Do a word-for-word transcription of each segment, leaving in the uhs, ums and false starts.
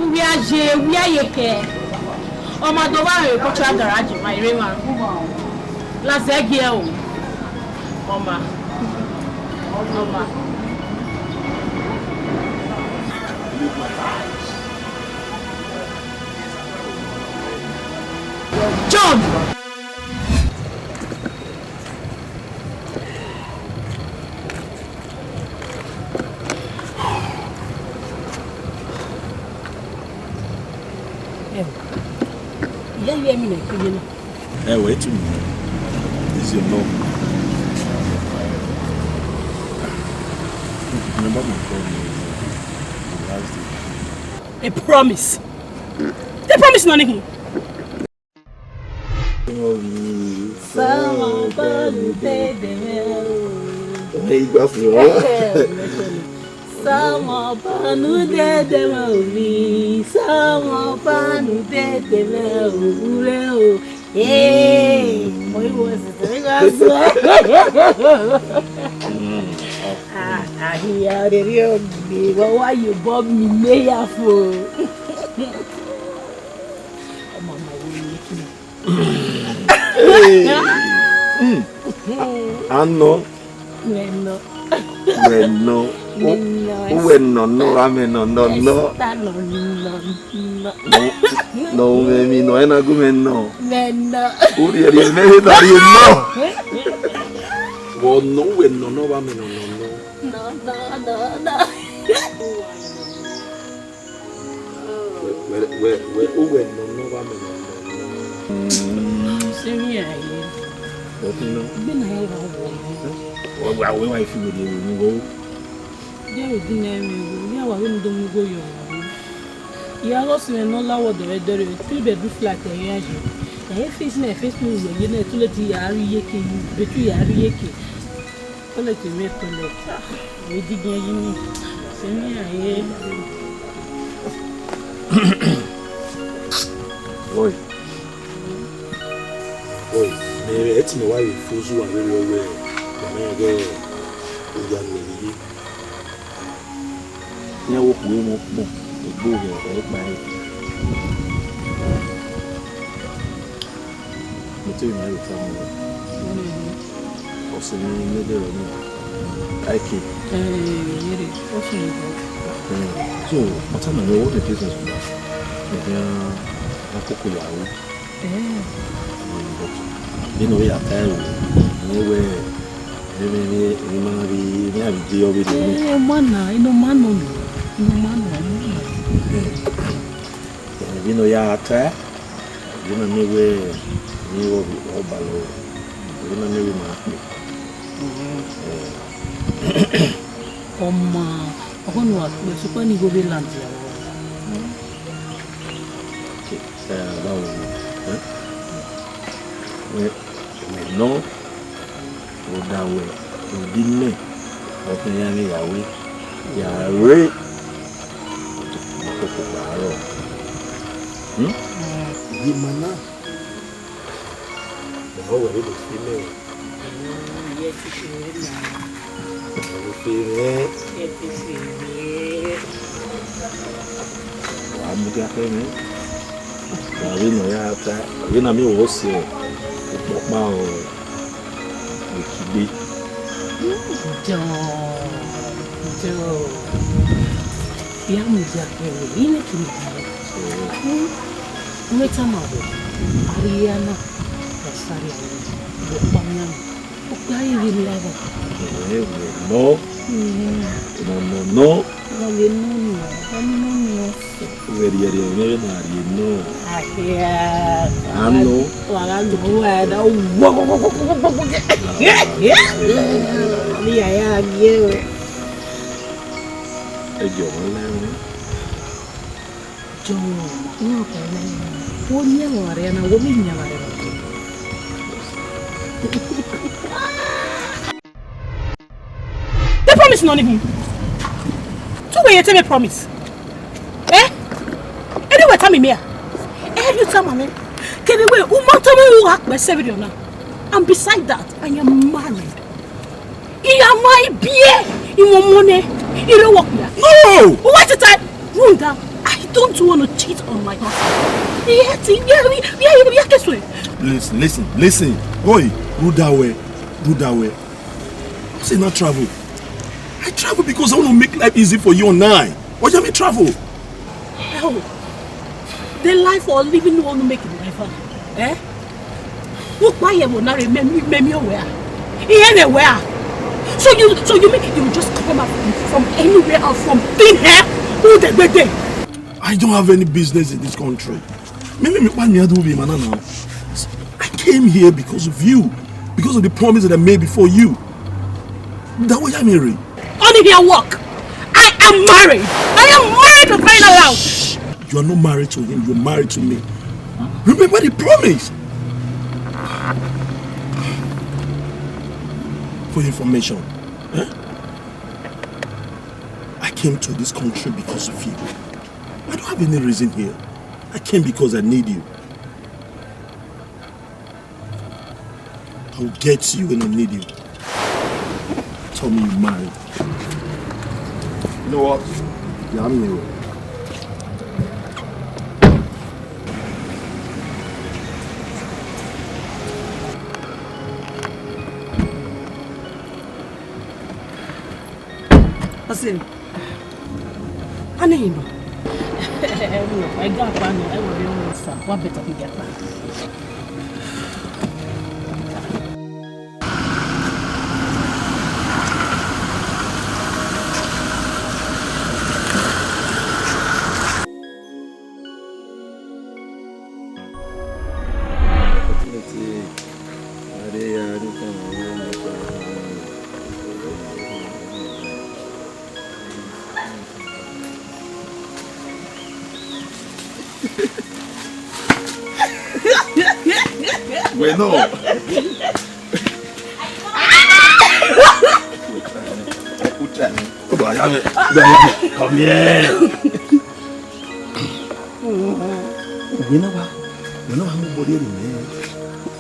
Uwia ye, uwia ye kẹ. Ọ ma do vba rre cultural garage ma, erha emwa. Lazẹ gie o. Ọ ma. Ọ ma. John! Ẹo, I ya ye ẹmwẹ ne I khin ye na. Ẹo, etu mi, this is your love. Remember my promise the last day. A promise? The promise nọ ni khin? Sama banu dede mwẹ o. Ẹ i gba fun ọ. Sama banu dede mwẹ o, mi. Sama banu dede mwẹ o, ure o. Ee, mo iwo sisi, mo iwo sisi. Ah, ah, here, the real me. What, why you bought me, me ya fo? Ọmọ ọmọ wo ni kí ni? Hey. Mm. Anọ. Wẹ nọ. Wẹ nọ. Wẹ nọ. U-, uwẹ nọ nọ, amẹ nọ nọ nọ. Esther nọ nọ nọ. Nọ, nọ, u mwẹ emwi nọ, ẹna gu mwẹ nọ. Wẹ nọ. U rhie rhie, mẹ he na rhie nọ. Wẹ nọ, uwẹ nọ nọ, amẹ nọ nọ nọ. Nọ nọ nọ nọ. Wẹ, wẹ, wẹ, wẹ, uwẹ nọ nọ vba mẹ nọ nọ nọ. Sẹ emwi iran ye. Ọtẹn nọ. Igbe na ya wa wọ. Wẹ, wẹ, wẹ, wa ifi wẹ de ru wo. Dia ru din ẹmwẹ wo, ya wa vbe ne do mu igho yọ wo. Ya gha ọse mwẹ ne ọ la wọ dọrẹdọrẹ, three bedroom flat ẹ ya ye. Ẹ face na, ẹ face ne uwẹ ye na, too late ya rri iyeke, betu ya rri iyeke. Toilet mwẹ toilet. Ah, vbe digiẹn yi ni. Sẹ emwi iran ye. Oi. Oi, mẹ rẹ ẹtin mẹ wa vbe fozu avbe rriọ wẹ, mẹ ma rẹn ghẹ oya nuẹ vbe ye. Iran wo khuo emwi ukpọn, egbe ohẹ ọre kpa ẹre. Mẹ te rhie ma vbe tama ruẹ. Ọse mwẹ ne ẹdẹrẹ ọnii, Aike. Eh, yere, ọ sunu bọ. Eh, so, ọ tama mwẹ, what the business about? Mẹ khian na koko ya ru. Eh. But vbene ọ ya ta ẹre, mẹ wẹ, emwi, emwi, emwi ma na vbe, emwi a vbe de ọ vbe rre. Eh, ọ ma na, eno ma nọ nọ, eno ma nọ, ọ ma na. Eh, vbene ọ ya ta, vbene ọ miẹn wẹ, emwi vbe ọ balọ, vbene ọ miẹn wẹ ma kpe. Eh. Ọ ma, ọghe ne uwa kpe, sokpan ne igho vbe land ya vbe. Eh, vbavbo, eh? Wẹ, wẹ nọ, rhunmwuda wẹ, rhunmwuda imẹ, ọkhan iran vbe ya we, ya re, ma koko gba rrọọ. Hmm? Ye ma na, mẹ ọ wẹ vbe do fi mẹ. Ye ti fi mẹ na. Ọ fi mẹ. Ye ti fi mẹ. Wa mu gha kẹ mẹ. Avbe nọ ya ta, avbe na miẹn wẹ ọ sẹ ọkpọkpa ọ, ọ kigbe. Jọ, jọ, ya mu ya kẹrẹ, ine kiri kiri. Uwẹ tama wẹ, Ariana, Rosaria, wẹ ọkpa mianmẹ. Okpia ye vbe la evba. Ẹ, wẹ nọ. Mm. Nọ, nọ, nọ. Wa ye nọ nọ, wa ye nọ nọ. Wẹ rhie rhie, wẹ na rhie nọ. Ahia. A nọ. Wa gha nọ, wa da wo, wo, wo. Ni ya ya ye. Ẹ jọ, wa la ẹmwẹ. John, no problem. Wo ni ẹmwẹ ọmwa rre na, wo mi yan ọmwa rre na. The promise nọ ni hin. Tu wẹ ye te me promise. Eh? Anyway, tell me, Mia. Every time, I mean, can you wait? Uma tell me who act my seven now. And beside that, I am married. I am my beer. I want money. I don't work here. Oh! What the time? Run down. I don't want to cheat on my husband. He hate it. Yeah, yeah, yeah, yeah, yeah, yeah. Listen, listen, listen. Oi, Rudawe, Rudawe. I say not travel. I travel because I want to make life easy for you and I. What do you mean travel? Oh, the life or living you want to make in life, huh? Eh? Wo kpa ye wo na re me, me, me, where? He ain't where? So you, so you mean you just come out from, from anywhere or from thin air? Who the big day? I don't have any business in this country. Me, me, me, why me do be man now? I came here because of you, because of the promise that I made before you. That way, I'm married. Only here work. I am married. I am married for crying out loud. You are not married to him. You're married to me. Remember the promise. For your information, eh? I came to this country because of you. I don't have any reason here. I came because I need you. I will get to you when I need you. Tell me you married. You know what? Yeah, I'm new. Listen. Ani hima. Ẹ wọ, ẹ ga pa nọ, ẹ wọ vbe wọ sa, wa bẹtọ ke ga pa. Bueno. Escúchame. Vaya, vaya, come here. Wẹ na wa, wẹ na wa mu obọ rhie mẹ.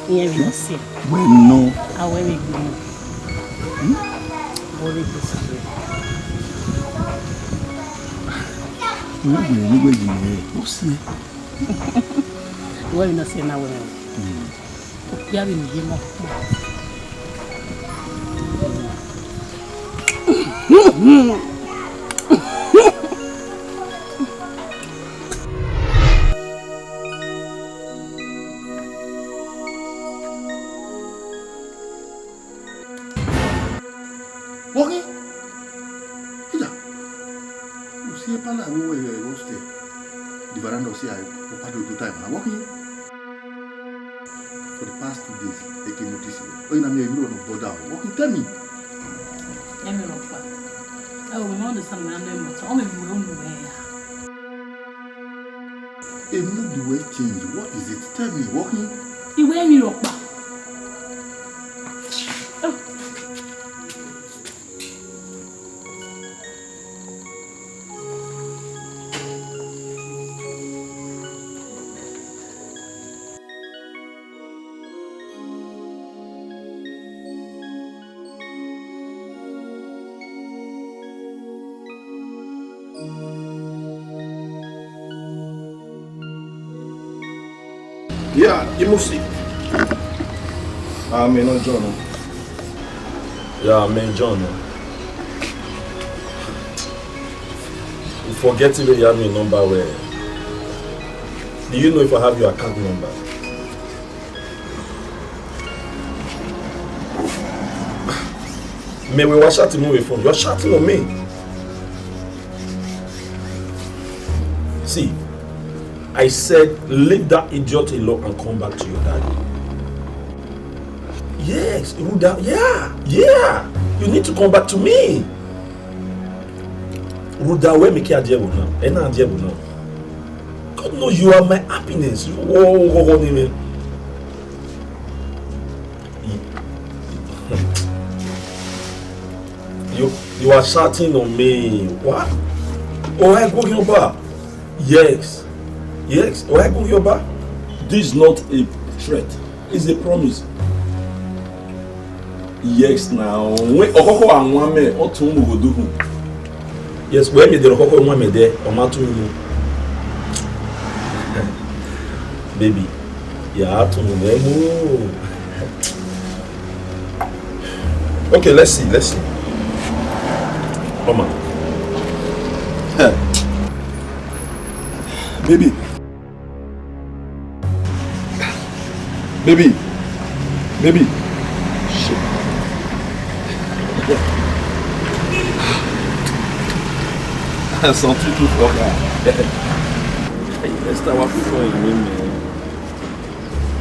Irẹn vbe nọ siẹ. Wẹ nọ. A wẹ vbe gbe mẹ. Hmm? Obọ rhie gbe sẹ. Wẹ wẹ ni wẹ yi mẹ. O siẹ. Wẹ vbe nọ siẹ na wẹ mẹ. Hmm. Ya vbe ne iye ma kpo. Wọghi, Peter, u si epa na vbe uwu hostel, the veranda, u si a, u pa do do time na, wọghi. For the past two days, I can notice you. Oh, you know me, you don't bother. What can you tell me? Emi rhọkpa. Ẹ wo, mi understand wẹ a nọ ẹmwata. Ọ mẹ vbe unu wẹ ya. A mood wẹ change. What is it? Tell me, what can you? Iwẹ emi rhọkpa. Yeah, Imusi. Ah, me no John. Yeah, me John. You forget if you have my number well. Do you know if I have your account number? Me, we were shouting on the phone. You're shouting on me. See, I said, leave that idiot alone and come back to your daddy. Yes, Ruda, yeah, yeah. You need to come back to me. Ruda, where me can devil now? And now devil now. God know you are my happiness. You, oh, oh, oh, oh, oh. You, you are shouting on me. What? Oh, I go your bar. Yes. Yes. Oh, I go your bar. This is not a threat. It's a promise. Yes, now. When Okoko and Wame, or Tumu go do who? Yes, when me the Okoko and Wame there, or Matumu. Baby, yeah, Tumu, baby. Okay, let's see, let's see. Come on. Baby. Baby. Baby. Shit. Something too fuck her. Let's start with people in me.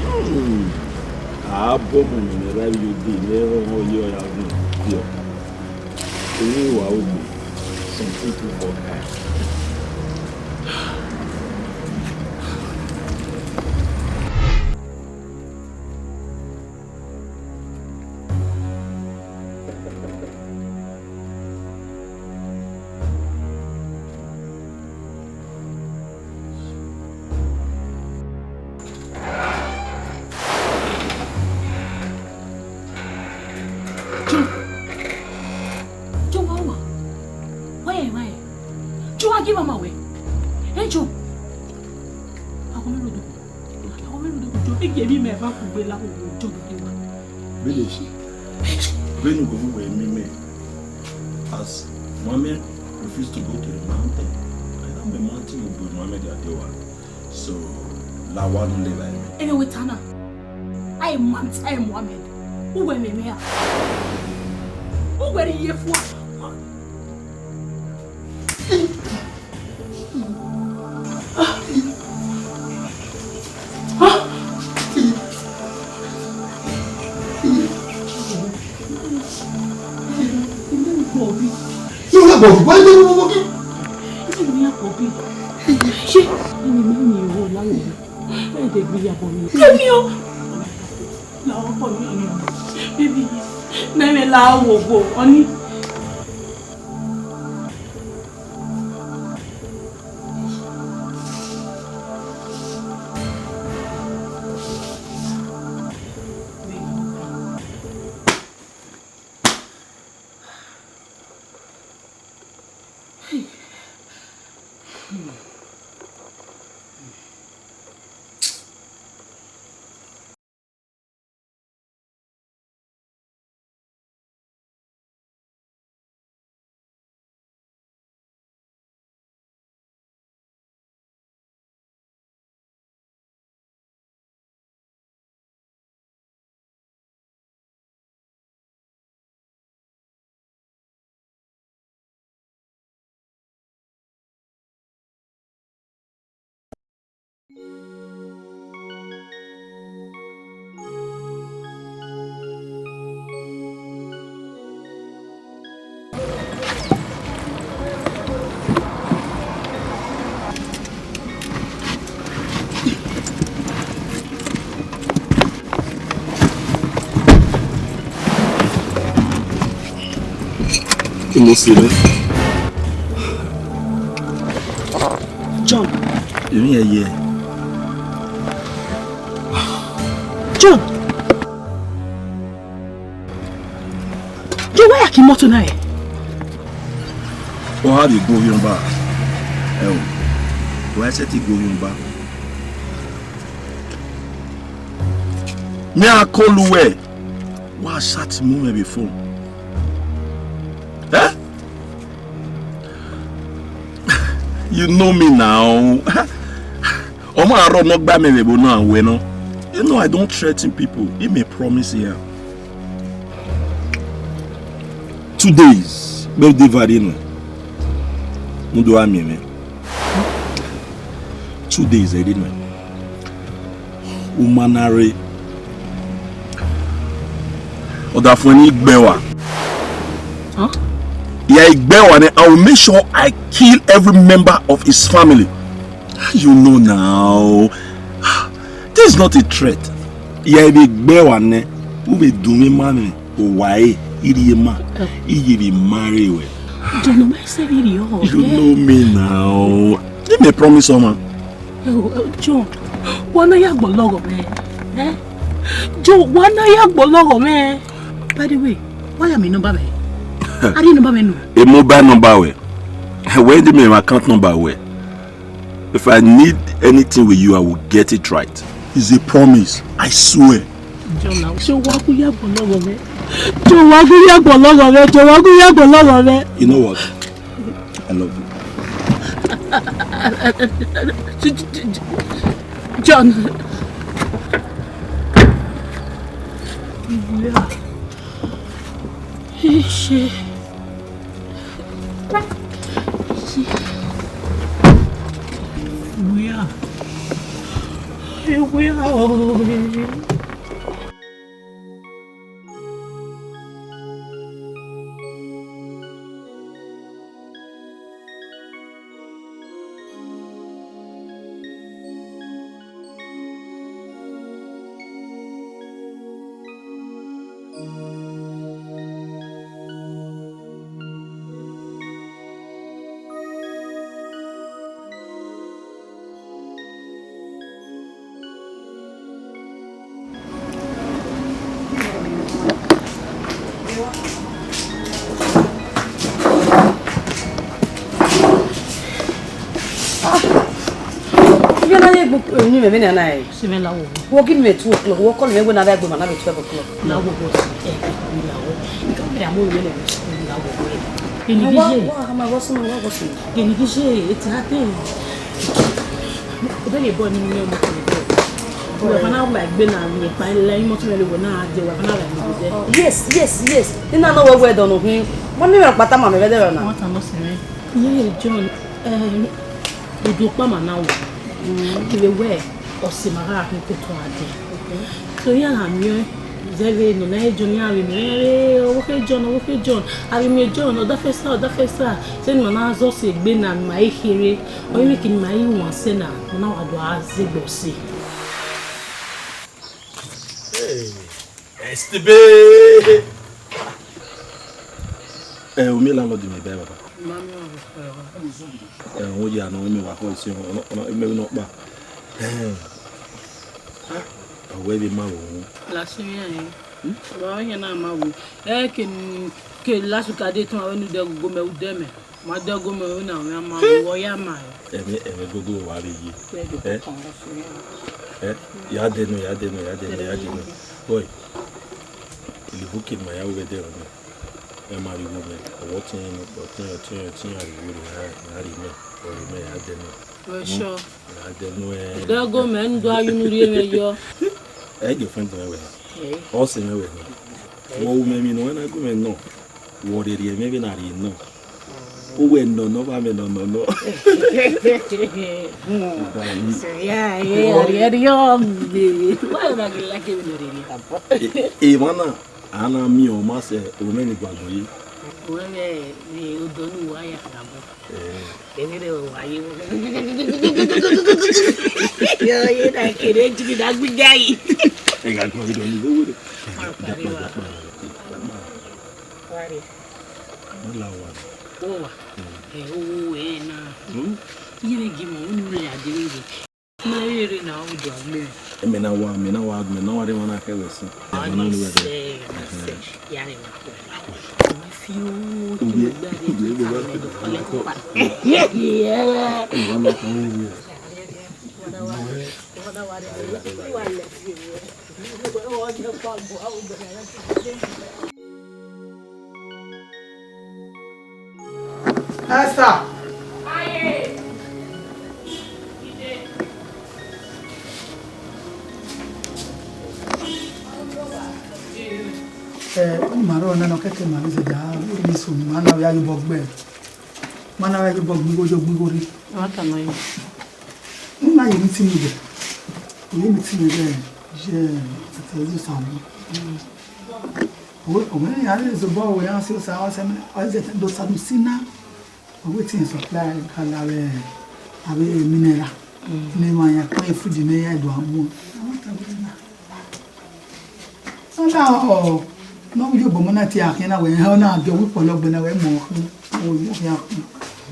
Hmm. Ah, bobo, me, me, right, you did. Me, oh, oh, yeah, yeah, yeah. Ewa ogbe, some people for die. John, John, wa, wa. Wa ya emwa ẹre. John, wa gie mama wẹ. Ẹ John. Aghọmwẹ rre odogwu. Aghọmwẹ rre odogwu, John. I gie emwi mẹ eva kugbe la odogwu, John, wa. Vbene, vbene uwẹ wẹ emwi mẹ, as Mohammed refused to go to the mountain, I know the mountain will be Mohammed Adewa. So, la wa nu leva ẹmwẹ. Ẹmwẹ wẹ ta na. Ai, man, ai, Mohammed. Uwẹ mẹ mẹ a. Uwẹ rhie ye fua. Bọbi. Irun bọbi, wọ́n lé wọ́n wọ́n kí. Ṣé ìwé yà bọbi? Ṣé ẹni mi ní ìwọ láwùjọ? Bẹ́ẹ̀ dẹ̀ gbé yà bọbi. Kí ni o? Làwọn pọ̀ ní ọ̀nà. Bébí, mẹ́rin la wò wò, ọ ní. Kí mo ṣe náà? John. Èmi yẹn yẹ. John. John, why are you motor now? Ọ ha rhie gbe ovbi ọba. Ẹ o, ọ ha sẹtin gbe ovbi ọba. Mẹ a call uwẹ, wa chat mu mwẹ vbe phone. Eh? You know me now. Ọ ma rrọọ ne ọ gba mẹ vbe ẹvbo na wẹ nọ. You know I don't threaten people. Give me promise here. Two days, vbe delivery nọ. Mu do a miẹn mwẹ. Two days, I didn't know. U ma na rre. Ọdafẹn ne I gbe ẹe wa. Huh? Yeah, I gbe ẹe wa nẹ, I will make sure I kill every member of his family. You know now. This is not a threat. Yeah, I will gbe ẹe wa nẹ. U vbe dunmwu ima mwẹ, owa ẹre, I rhie ma, I ye vbe marry wẹ. John, ọ ma sẹ vberriọ, You eh? know me now. Give me a promise, ọmọ. Eh, oh, eh, John, wa na ya gbọlọghọ mwẹ. Eh? John, wa na ya gbọlọghọ mwẹ. By the way, wa ya miẹn number mwẹ? A rhie number mwẹ nọ. A mobile number wẹ. Wẹ de miẹn account number wẹ. If I need anything with you, I will get it right. It's a promise. I swear. John, na, John, wa gu ya gbọlọghọ mwẹ. John, wa gu ya gbọlọghọ mwẹ. John, wa gu ya gbọlọghọ mwẹ. You know what? I love you. John. Shit. Where? Where? Iye na ye egbe unu mwẹ vbene a na re. Sẹ mwẹ la wo. Wo give me two o'clock, wo call me when I go, man, I be twelve o'clock. La wo wo. Eh, la wo. Ika me amu me le la wo wo. Eni gije. Wa, wa, ma go sunu, wa go sunu. Eni gije, eti ate. Ebe ye boy ni mi ọmọ kan. Wẹ fana wa egbe na mi pa le imoto le wo na de, wẹ fana wa egbe de. Yes, yes, yes. Ina no we we do no hin. Mo ni ra pata ma me be de na. Wọ́n ta mọ́ sí mi. Iye John, eh, Udu ọkpa ma na wa. Kevbe wẹ, ọse ma gha khin ke otọ a dee. So iran gha miẹn zẹvbe nọ na, e John iran vbe miẹn, "Ọvbokhan John, ọvbokhan John, a vbe miẹn John, ọdafẹn sa, ọdafẹn sa." Sẹ ne ima na zẹ ọse egbe na, ne ima i kherhe, ọ i mwẹ ke ne ima i wan sẹ na, ne a wa do a zẹ egbe ọse. Hey, Estebe! Ẹ, u miẹn landlord mwẹ ba, baba? Ma miẹn ọvbokhan. Ẹ, ọ ya nọ, mẹ wa khọ esi, ọ, ọ, ọ, mẹ vbe nọ kpa. Ẹ, a wẹ vbe ma vbe uhunmwu. Last year, eh? Hmm? Wa wẹ yan na ma vbe. Ẹ, ke, ke last week a dee tọn, a wẹ ne u dẹ gogo mẹ, u dẹ mẹ. Ma dẹ gogo mẹ, u na wẹ a ma vbe, ọ ya ma. Ẹmwẹ, ẹmwẹ gogo wa vbe ye. Ẹ? Ẹ, ya dẹ nọ, ya dẹ nọ, ya dẹ nọ, ya dẹ nọ. Boy, ilivbi uki ne ima ya ru vbe ẹdẹ rẹ nọ. Ẹ ma rhie igho mẹ, ọ wẹ ọtẹn, ọtẹn, ọtẹn, ọtẹn, a rhie igho rre, a, a rhie mẹ, ọ rhie mẹ, a dẹ nẹ. Wẹ sure. A dẹ nẹ. Dẹ gogo mẹ, ne u do a ye unu rhie mwẹ yọ. Ẹ girlfriend mwẹ wẹ na. Ẹ. Ọ sẹ mwẹ wẹ na. Ẹ. Wẹ ru mẹ emwi ne ọ na gu mwẹ nọ. Wẹ ọ rhie rhie mwẹ vbene a rhie nọ. Uwẹ nọ nọ, ọ vba mwẹ nọ nọ nọ. So, yeah, yeah, rhie rhie ọ gbe. Why you not like him in the rhie? E, emwa na, a na miẹn ọ ma sẹ, ọ mwẹ ni gualọ ye. Wẹ vbe, vbe odọ ne uwa ya gha bọ. Eh. Ẹ vbe rẹ wa ye. Yo, ye na kere jigi na gbi gai. Ẹ gha gbọ vbe dọ ni, vbe were. Ma pariwo. Wa re. Ọ la wa. Ọ wa. Mm. Ẹ, o, ẹ na. Mm. Iye vbe gie ima unu rre a dee vbe. Ma rere na, o do a gbe. Ẹ, mẹ na wa, mẹ na wa, mẹ na wa rre emwa na khẹ wẹ sin. Ọ ni sẹ, ọ ni sẹ. Ya rre wa. Ọ ni fi o, o ye, o ye, o ye. Ọ ni kọpa. Ye, ye. Emwa na kan ye. Esther. Eh, u ma rrọọ nana, ọ kẹkẹ ma vbe zẹdẹ a, u ni sunu, ma na vbe a ye obọ gbe. Ma na vbe a ye obọ gbe igho yo gbe igho rre. Ọ ma tama ẹre. U na ye meeting vbe? U ye meeting vbe? Ye, ete ye samu. Owe, owe, ya re zobọ, owe, ya si osa, ọ sẹ mẹ, ọ zẹ do samu si na. Owe ti supply kala vbe, avbe mineral. Ne ma ya kpe food ne ya do amu. Ọ ma tama ẹre na. Ọ na ọ, ne ọ vbe ye obọ mọ na tie akhian na wẹ, ọ na gie ọvbokhan lọgbẹ na wẹ mọ khin, ọ vbe mọ khian khin.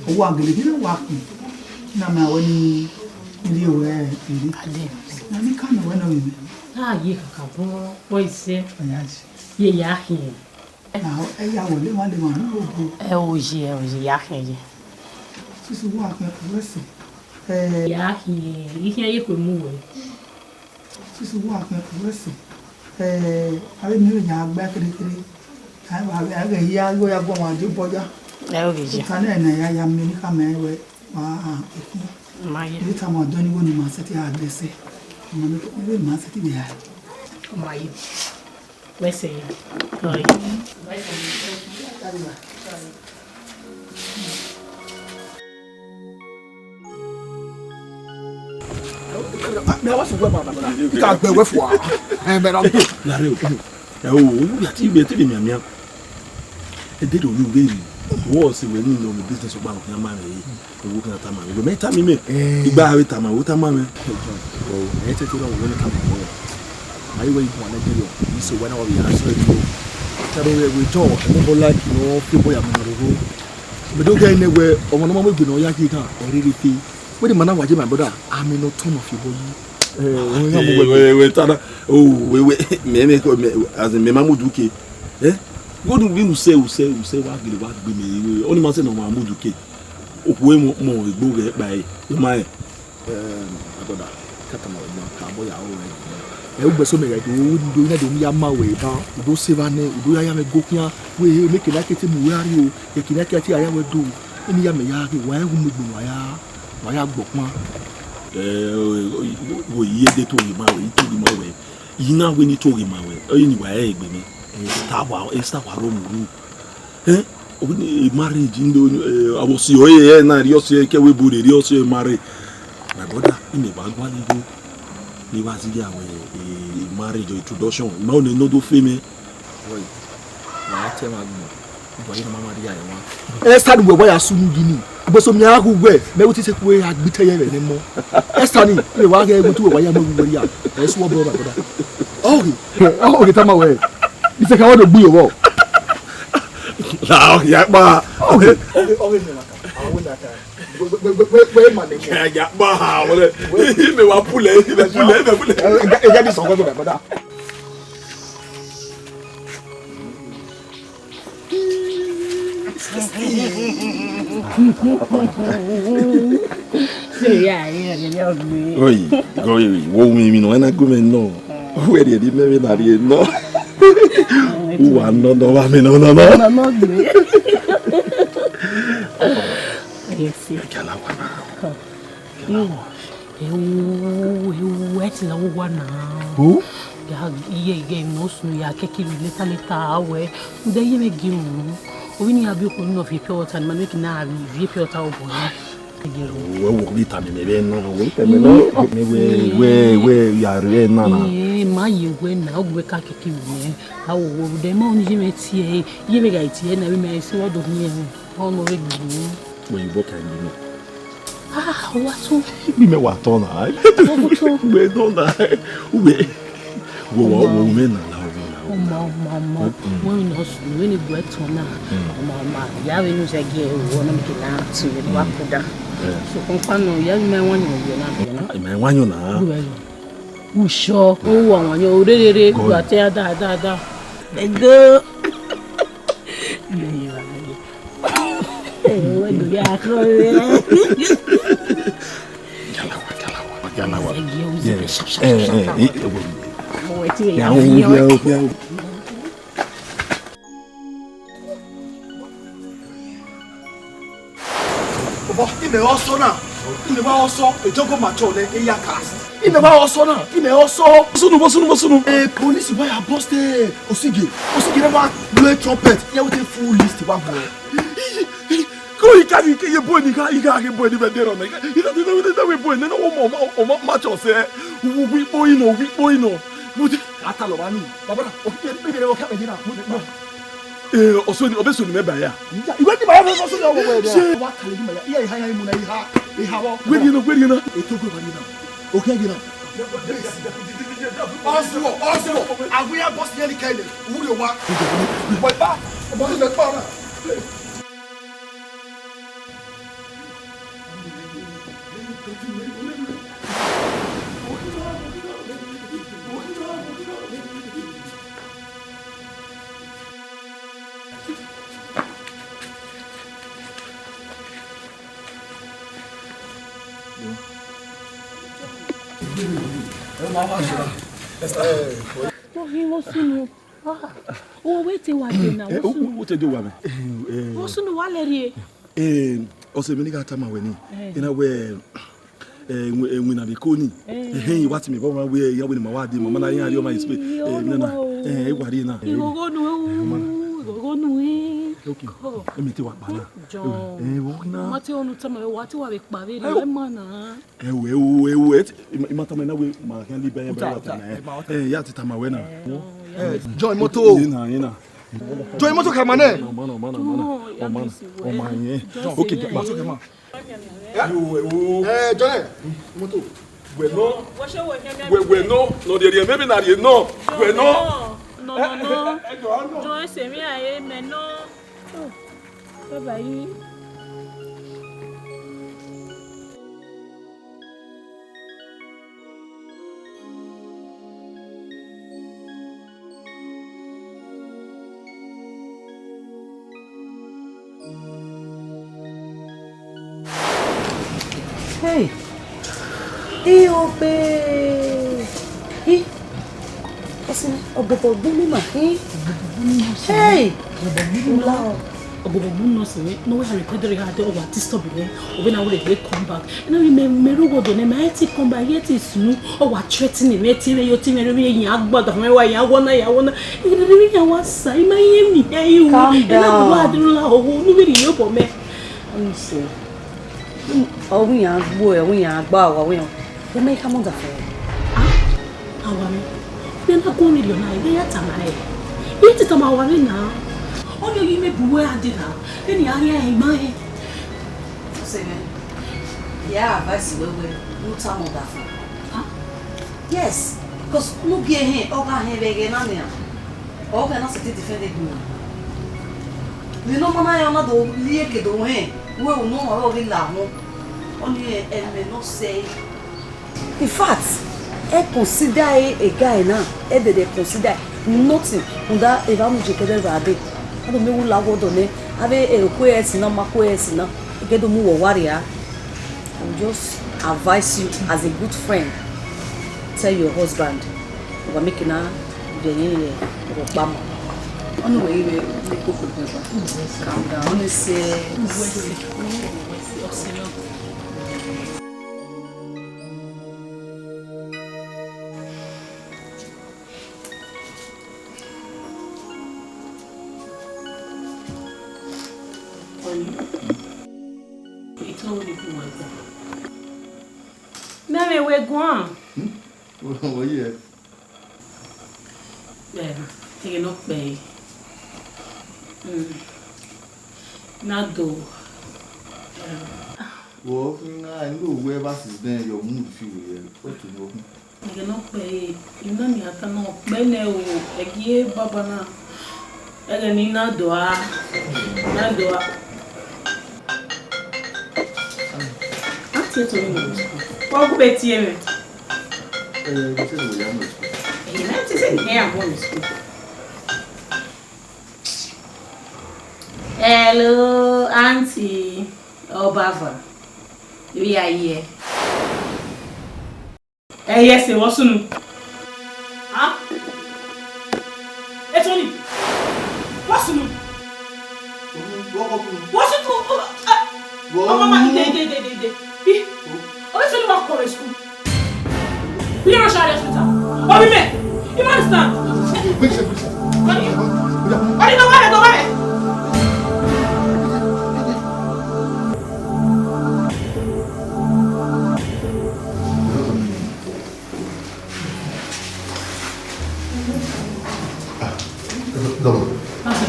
Ọ wa gele gele wa khin. Na ma wẹ ni, ni rhie wẹ eri. Ade. Na ni ka nọ wẹ nọ vbe mẹ. A ye kakabọ, kpọ isẹ. Ọ ya ji. Ye ya khin. Na, ẹ ya wẹ lema lema ne ọ bu. Ẹ o ye, ẹ o ye, ya khin ye. Sisi wa khin ku wẹ sẹ. Ẹ. Ya khin, ikhian ye kue mu wẹ. Sisi wa khin ku wẹ sẹ. Ẹ, avbe emwi vbe yan gba kere kere. Ẹ, avbe, avbe ya yo ya gu ọmwa die obọ ya. Ẹ o ye. Ota nẹ ne ya ya miẹn ni khama ẹre wẹ, wa, a, ekhin. Ma ye. Ẹ tama ọdọ ni wo ni ma sẹtin a dẹsẹ. Ọmọ ni, ẹ ma sẹtin vbe ya. Ma ye. Wẹ sẹ ya. Sorry. Mẹ wa sẹ wẹ ma, ma, ma, ma. I ka gbẹ wẹ fua. Ẹ, mẹ na gbe. Lare o. Ẹ o, ya ti gbẹ ti miamian. Ẹ dede o, yu ghe yi. Wọ sẹ wẹ ni nọ business ọgba ọgba ma rẹ. Ewu kan tama, ewu mẹ tama mẹ. Eh. Igba ave tama, wo tama mẹ. O, ẹ tete na wo ne tama mẹ. Ma yi wẹ igun ane bi yo. Iso wẹ na wa bi ya so ni o. Tare wẹ wẹ jọ, ẹ mo bo like no fi bo ya mẹ roro. Mẹ do ghe ne wẹ, ọmọ ne ọ ma mu egbe ne ọ ya ghi ghan, ọ rhirhi fi. Wẹ de ma na wa je my brother, I'm in no turn of your body. Eh, wẹ, wẹ, wẹ, ta na. O, wẹ, wẹ, mẹ, mẹ, mẹ, as in, mẹ ma mu duke. Eh? Go do bi usẹ, usẹ, usẹ wa gele wa gbe mẹ, wẹ, ọ ni ma sẹ ne ọ ma mu duke. Okhuo emọ, mọ egbe ghẹ kpa ẹre, I ma rẹn. Em, my brother, ka tama wẹ ma ka bọ ya ro rẹ. Ẹ, ugbẹn so mẹ gha do, do na do ya ma wẹ ba, do se va nẹ, do ya ya mẹ go khian, wẹ he, mẹ kele a ke te mu wẹ a ri o, ekele a ke a te ya wẹ do, eni ya mẹ ya ghe, wa ẹ hu mu egbe wa ya, wa ya gbọ kpan. Ẹ, o, o, o, ye de to ghi ma wẹ, i to ghi ma wẹ, i na wẹ ni to ghi ma wẹ, ọ ye ni wa ẹ egbe mẹ, ẹ, star wa, ẹ, star wa ro mu ru. Eh, marriage ndo, eh, avbe ọse ọre ẹ na rhie ọse ẹre, ke wẹ bu rhie ọse ẹre marry. My brother, imẹ wa gualọ igho ne I wa zighi aro, eh, marriage or introduction. I ma rẹn ne ọ do fe mẹ. Boy, wa te ma gbọn. Boy, na ma ma rhie ẹre wan. Esther, wẹ wa ya sunu gini. Ugbo so mi a hu wẹ, mẹ wo ti se ku a gbi te ye vbe ne mọ. Esther ni, e wa ghe wo tu wẹ wa ya mẹ wu wẹ ya. Ẹ su ọbọ, my brother. Ọghe, ọghe tama wẹ. Isẹ ka wa do gbe iyo vbọ. La, ya kpa. Ọghe, ọghe, ọghe, mẹ wa ka. Awe na ka. Wẹ, wẹ, wẹ, wẹ, wẹ, wẹ, ma nẹ. Ya, ya kpa, wọlẹ. Ime wa pulẹ, ime pulẹ, ime pulẹ. Ẹ, ẹ, ẹ, ẹ, this one, my brother. Oyi, oyi, wo mi mi no, ena gume no. Uwẹ rhie ne imẹ vbe na rhie nọ. Uwa nọ nọ, wa mẹ nọ nọ nọ. Nọ nọ gbe. Yes. Kala wa na. Ewu, ewu, ẹ ti la owa na. Who? Ya, iye, iye, no sunu ya keke vbe leta leta awẹ. Nde ye me gi mu. Obi ni abi okun no fi pure water, ma make na abi vi pure water obo ni. Wẹ wo bi ta mi mẹ vbe na, wo ta mi na. Mi wẹ, wẹ, wẹ, ya rre na na. Iye, ma ye wẹ na, ogbe ka keke vbe. Awo wo de ma oni ye me tie, ye me ga tie na, we me se wo do ni. Ọmọ vbe gbinnu. Wẹ yin vbọ ka gbinnu? Ah, wa tọn. Bi mẹ wa tọn na. Ọ bu tọn. Wẹ tọn na. Wẹ. Wo wa wo mẹ na la wo na. Ọmọ, ọmọ, ọmọ. Mm. Wẹ ni ọsùn, wẹ ni bu ẹtọn na. Mm. Ọmọ, ọmọ. Ya wẹ ni sẹ gẹ wo na mi ke na tu wa ko da. Eh. So kon pa no, ya mi wa yan wo na. Mi wa yan na. Wẹ. Usho, o wa wan yo rerere, God. Wa te da da da. Ego. Ewe do ya ko re. Yala wa, yala wa. Ya na wa. Yes. Eh, eh, eh, eh, eh. Oh, ẹ ti rẹ ya. Ya, oh, yeah, oh, yeah. Baba, imẹ ọsọ na, imẹ wa ọsọ, ejogo ma chọ lẹ, eya ka. Imẹ wa ọsọ na, imẹ ọsọ. Sunu, bo sunu, bo sunu. Eh, police wa ya bust, eh, Osige. Osige ne wa blow trumpet, ya we take full list wa bro. Ko ika ni ke ye boy ni ka, ika ke boy ni vẹ de rọ na. Ika, ika, ika, ika, ika, boy ni, no, ọmọ, ọmọ, ọmọ, ma chọ sẹ. Wi, wi, boy no, wi, boy no. Ata lọ ba ni. Baba na, o ke, o ke, o ke, o ke, o ke. Eh, ọsọ ni, ọbe sunu mẹ ba ya. Ìwé ti ba ya fẹ sọ sunu ọwọ wẹ. Ṣé wa kale ni ma ya. Iya, iha ya mu na, iha, iha wọ. Where you know, where you know? Eto gbe wa ni na. Okay, you know. Ọsọ, ọsọ. Awe ya boss ni ni kaile. Wúri wa. Baba, baba, baba. Vbọ khin vbọ sunu? Ah, uwẹ te wa dee na, vbọ sunu? Uwẹ te dee wa mẹ? Vbọ sunu wa lẹ rrie? Eh, ọse mwẹ ne I gha tama wẹ ni, eh, I na wẹ, eh, iwin, iwinna vbe eko ni. Eh. Ehẹn, I wa tie mwẹ vbe ọmwa wẹ, iran wẹ ne ima wa dee, ma ma na iran rhie ọmwa explain. Eh, Ọlọrun, mina na, o. Eh, I wa rrie na. Ighogho nu ru, ighogho nu ru. Okay. Emwi te wa kpa na. John. Eh, vbọ khin na? Ma te ọnu tama wẹ, wa te wa vbe kpa vberriọ, ẹ ma na. Ẹwo, ẹwo, ẹwo, ẹ ti, I ma, I ma tama na wẹ, ma khian ni bẹ, bẹ wa tama, eh. Eh, ya te tama wẹ na. Eh, John, imoto. Ye na, ye na. John, imoto ka ma nẹ. Ọmọ na, ọmọ na, ọmọ na, ọmọ na, ọmọ yẹn. Okay, ma. Ẹwo, ẹwo. Eh, John, imoto. Wẹ nọ. Wẹ, wẹ nọ, nọ rhie rhie, maybe na rhie nọ. Wẹ nọ. No, no, no. John, ẹ sẹ mwẹ a, ẹ mẹ nọ. Oh, bye bye. Hey! Iogbe! I, ọsẹ, ọbọbọ gbe mi ma, i. Hey! Ọbọbọ gbe mi ma. Ula o. Ọbọbọ gbe mi nọ sẹ mwẹ, ne ọ wẹ a record re gha de, ọ wa disturb mwẹ, ọ vbe na wẹ rhe come back. Ena vbe mẹ, mẹ rre owa ọdọ nẹ, mẹ i te come back, I i te sunu, ọ wa threaten mwẹ, te mwẹ yo, te mwẹ rre, iran gbada mwẹ wa, iran wọ na, iran wọ na. Iran wa sa, I ma ye mi, ẹ, iwu. Calm down. Ena wa de la, ọ wo, unu vbe rhie obọ mẹ. Let me see. Ọ wẹ iran gbe, ọ wẹ iran gba, ọ wẹ iran. Vbe mẹ i ka mọ da fẹẹrẹ? Ah, Awanmẹ, vbe na gu mwẹ rriọ na, I vbe ya tama rẹ. I te tama Awanmẹ na. Ọ ni oyi mẹ bu uwẹ a dee na, vbene I gha rẹn ima rẹn. Ọsẹ mwẹ, I ya advice wẹ wẹ, ne u tama ọdafẹn. Ah? Yes, because ne u gie hẹn, ọ gha hẹn vbe ẹghẹ na nian. Ọ gha na sẹtin defend egbe unu. Vbene ọ ma na rẹn, ọ na do rhie eke do hẹn, wẹ unu ọmwa ọre ọ ghi la wọn. Ọnii ẹmwẹ ne ọ sẹe. In fact, ẹ consider e, e guy na, ẹ dẹdẹ consider nothing, rhunmwuda evba mu je kẹdẹ vbe a dee. A do miẹn wẹ u la wẹ ọdọ nẹ, avbe, eh, okhuo ẹre ẹse na, ọ ma khuo ẹre ẹse na, e ke do mu wẹ ọwarria. I will just advise you as a good friend, tell your husband, wa make ena vbe ẹre ye rhọkpa ma. Ọnii wẹ i vbe koko kpẹkpa. Calm down. Ọnii sẹ. Mẹ vbe wẹ guan. Hmm? Oye. Ẹ, ẹghẹ ne ọ kpẹre. Mm. Na do. Ẹ. Vbọ khin na, I no wẹ ever since then your mood feel weird. What to know? Ẹghẹ ne ọ kpẹre, I na ni a ta na ọ kpẹ nẹ o, ẹgie baba na. Ẹghẹ ne I na do a, na do a. A tie to ni mo. Wa gu be tie mẹ. Eh, you say we are not. Ẹ̀yin náà ti sẹ́ni ẹ̀ àwọn ìsìn. Hello, auntie. Ọbava. Ibi ya ye. Ẹ i ẹse, vbọ sunu? Ah? Etoni, vbọ sunu? Vbọ sunu? Ọmọ ma, ide, ide, ide, ide, ide. Ih, ọ vbe sunu wa kọ vbe school. Bi rọ share hospital. Ọ bi mẹ. You understand? Ọ ni, ọ ni, no, wait, no, wait.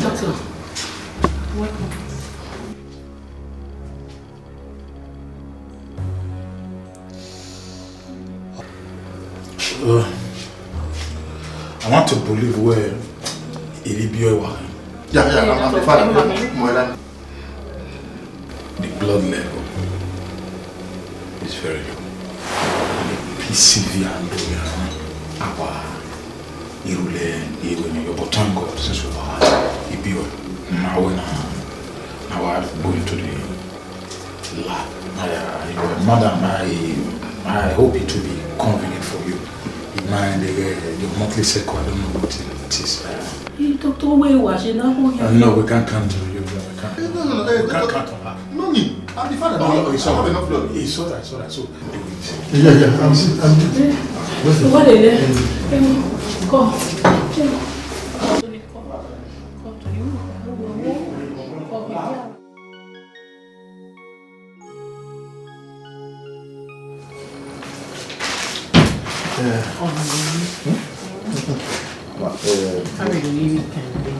Doctor. Welcome. Uh, I want to believe wẹ I vbe biẹ ọe wa. Yeah, yeah, I'm, I'm fine. I'm fine. The blood level is very low. And the P C V and the, uh, our irule, irule, but thank God, since we are, I biẹ ọe, now we now, now I go into the La, I, I, madam, I, I hope it will be convenient for you. It might, uh, your monthly cycle, I don't know what it is. Uh, Hey, doctor, where you watching? Uh, no, we can't count on you. We can't, no, no, no, we can't count on her. No need. I'm the father. Oh, no, it's all right. It's all right. It's all right. So, do it. Yeah, yeah. I'm, I'm, what the hell? Come. Come to you. Come here. Eh. Hmm? Ma, eh,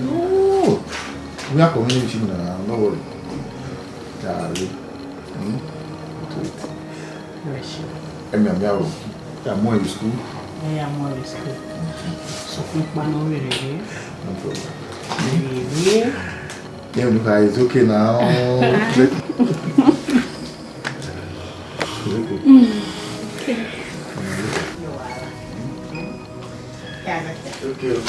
no. We are coming in, no, no worry. Jare. Hmm? Do it. Emi, emi, I will. Yeah, more in school. Yeah, more in school. So, no problem. Yeah, look, it's okay now. Okay.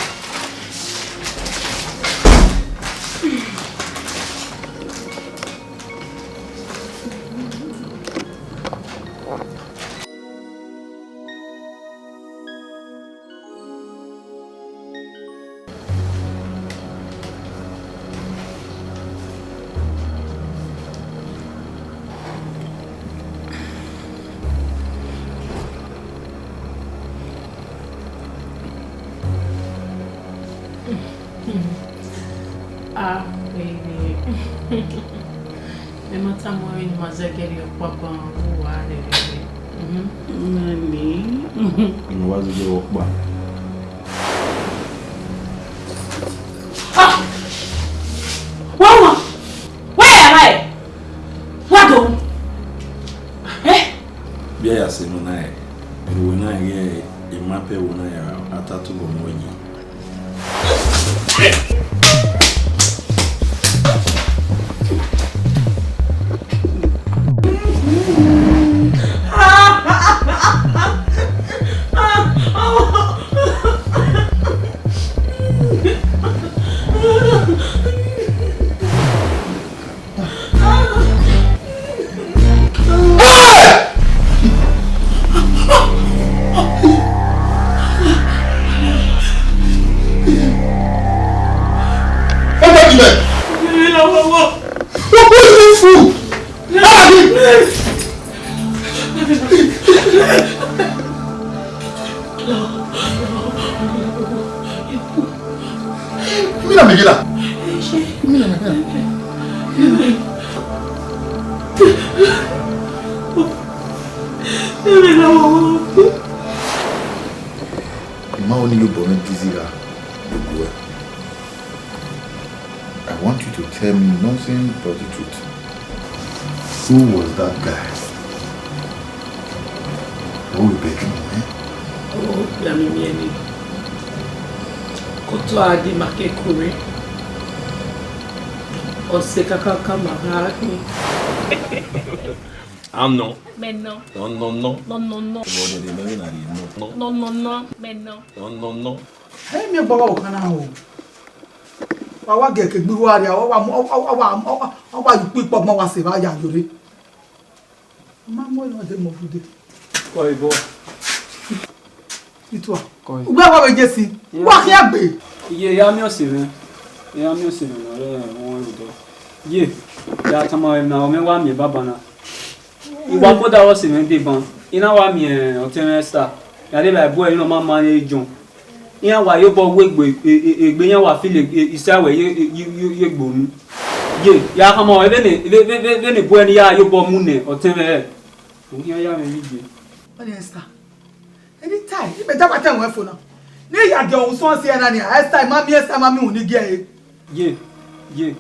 Ah, baby. Mẹ ma tama ruẹ ne ima zẹgẹrẹ ọkpa ban vbe uwa rre. Mhm. Mami. Unu wa zẹgẹrẹ ọkpa. Ah! Wa wa! Wa ya rae! Wa do! Eh? Bia ya sẹ nọ na ẹ, ẹvbo na ẹ, ima pẹ ẹvbo na ya, a ta tobọ mu ẹyin. Mira, Miguela. Mira, Miguela. Ima ọnii ye obọ mwẹ dizigha, Oguẹ. I want you to tell me nothing but the truth. Who was that guy? Who will beg me, eh? Oh, ya mi miẹn ni. Koto a di ma ke kure. Ọse kakaka ma gha khin. Anọ. Mẹ nọ. Nọ, nọ, nọ. Nọ, nọ, nọ. Ọmọ dede mẹ na ri nọ. Nọ, nọ, nọ. Mẹ nọ. Nọ, nọ, nọ. Ẹ miẹn gbe ọvbokhan na o. Wa wa gie ke gbe igho arria, ọ wa mu, ọ wa, ọ wa, ọ wa, ọ wa ye ukpo ikpọ ọgbọn wa sẹ evba ya yore. Ma mu ẹre ọdẹ mọ vude. Kọ ibọ. Tua. Kọ. Ugbẹ wa vbe Jesu. Wa khian gbe. Iye, ya miẹn ọse mwẹ. Ya miẹn ọse mwẹ ne ọ rre wọn rre odẹ. Ye, ya tama mwẹ na, ọ mwẹ wa miẹn baba na. Uwa kọda ọse mwẹ deba, I na wa miẹn ọtẹn mwẹ Esther. Ya deba ẹbu ẹre ne ọ ma ma ne John. Iran wa ye obọ wu egbe, e, e, egbe iran wa feel e, e, isa wẹ ye, ye, ye, ye egbe unu. Ye, ya khama vbene, vbe, vbe, vbe, vbene bu ẹre ne ya ye obọ mu nẹ ọtẹn mwẹ rẹ. Okhian ya mwẹ vbe iye. Ọni Esther. Anytime, I bẹdẹ wa tẹ wẹ fo na. Ne I ya gie ọhun sọn si ẹna nia, Esther, I ma miẹn Esther, I ma miẹn uhunmwu ne I gie ẹre. Ye, ye,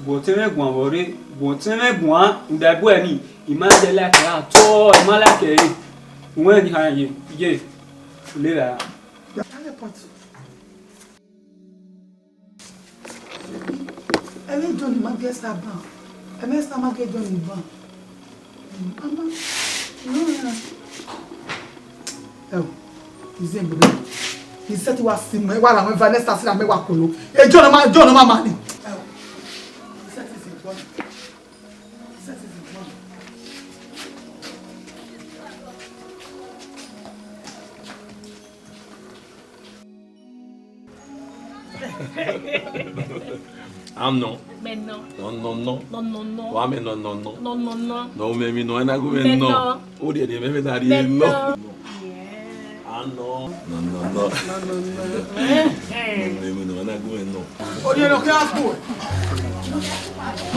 gu ọtẹn mwẹ guan vbe ọre, gu ọtẹn mwẹ guan, rhunmwuda ẹbu ẹre ni, I ma dẹ like ẹre at all, I ma like ẹre. Uwẹ ni ha ye, ye, u lele a. Ẹmwẹ John ma gie Esther ban, ẹmwẹ Esther ma gie John ban. Ama, no, no. Ẹo, izẹn gbẹdẹ. Isẹ ti wa si mẹ, wa ra mwẹ Vanessa si ra mẹ wa kolo. E John ma, John ma ma ni. Ẹo, isẹ ti si gbọ. Isẹ ti si gbọ. Anọ. Mẹ nọ. Nọ, nọ, nọ. Nọ, nọ, nọ. Wa mẹ nọ, nọ, nọ. Nọ, nọ, nọ. Nọ, mẹ mi nọ, ẹna gu mẹ nọ. Mẹ nọ. O de de mẹ mẹ na rie nọ. Mẹ nọ. Yeah. Anọ. Nọ, nọ, nọ. Nọ, nọ, nọ. Mẹ mi nọ, ẹna gu mẹ nọ. Odiẹn ne ọ khian gbe.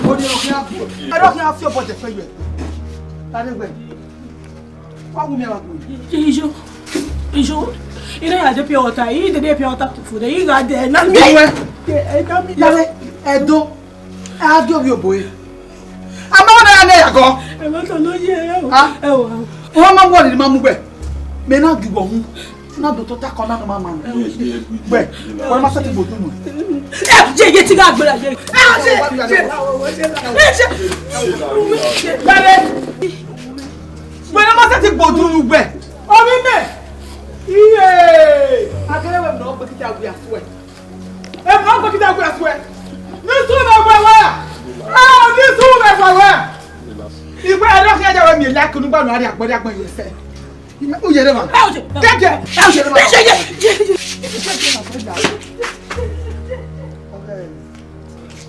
Odiẹn ne ọ khian gbe. Ẹ do khian fi obọ jẹ fẹ yẹ. Ta ne wẹ? Wa wu mi wa gbe. Ijo, ijo, I na ya de pure water, I de de pure water to food, I gha de na mi. Iwe. Ẹ da mi. Lare, Ẹdo, ẹ a gie ovbi obo ẹre. A ma na ya ne ya gọ. Ẹ ma tọ nọ ye, ẹ o. Ah? Ẹ o. Ọ ma wọ ni ma mu gbẹ. Mẹ na gi wọ hu. Na do tota kọ na no ma ma. Gbẹ. Wẹ ma sẹtin gbodu nu. Ẹ, ye, ye, ti gha gbera, ye. Ẹ, ye, ye. Ẹ, ye. Lare. Wẹ ne ma sẹtin gbodu unu ugbẹ. Ovbi mẹ. Iye. A kere wẹ ne ọ gbe kika wiẹ asuẹ. Ẹ ne ọ gbe kika wiẹ asuẹ. Ni su mẹ wẹ wẹ. Ah, ni su mẹ wẹ wẹ. Igbe ẹdọ khian ya wẹ miẹn like unu gba nu a rhie agbọn rhie agbọn ye sẹ. Ime u yere ma. Ẹ o je. Kẹkẹ. Ẹ o je. Ẹ je, je, je, je.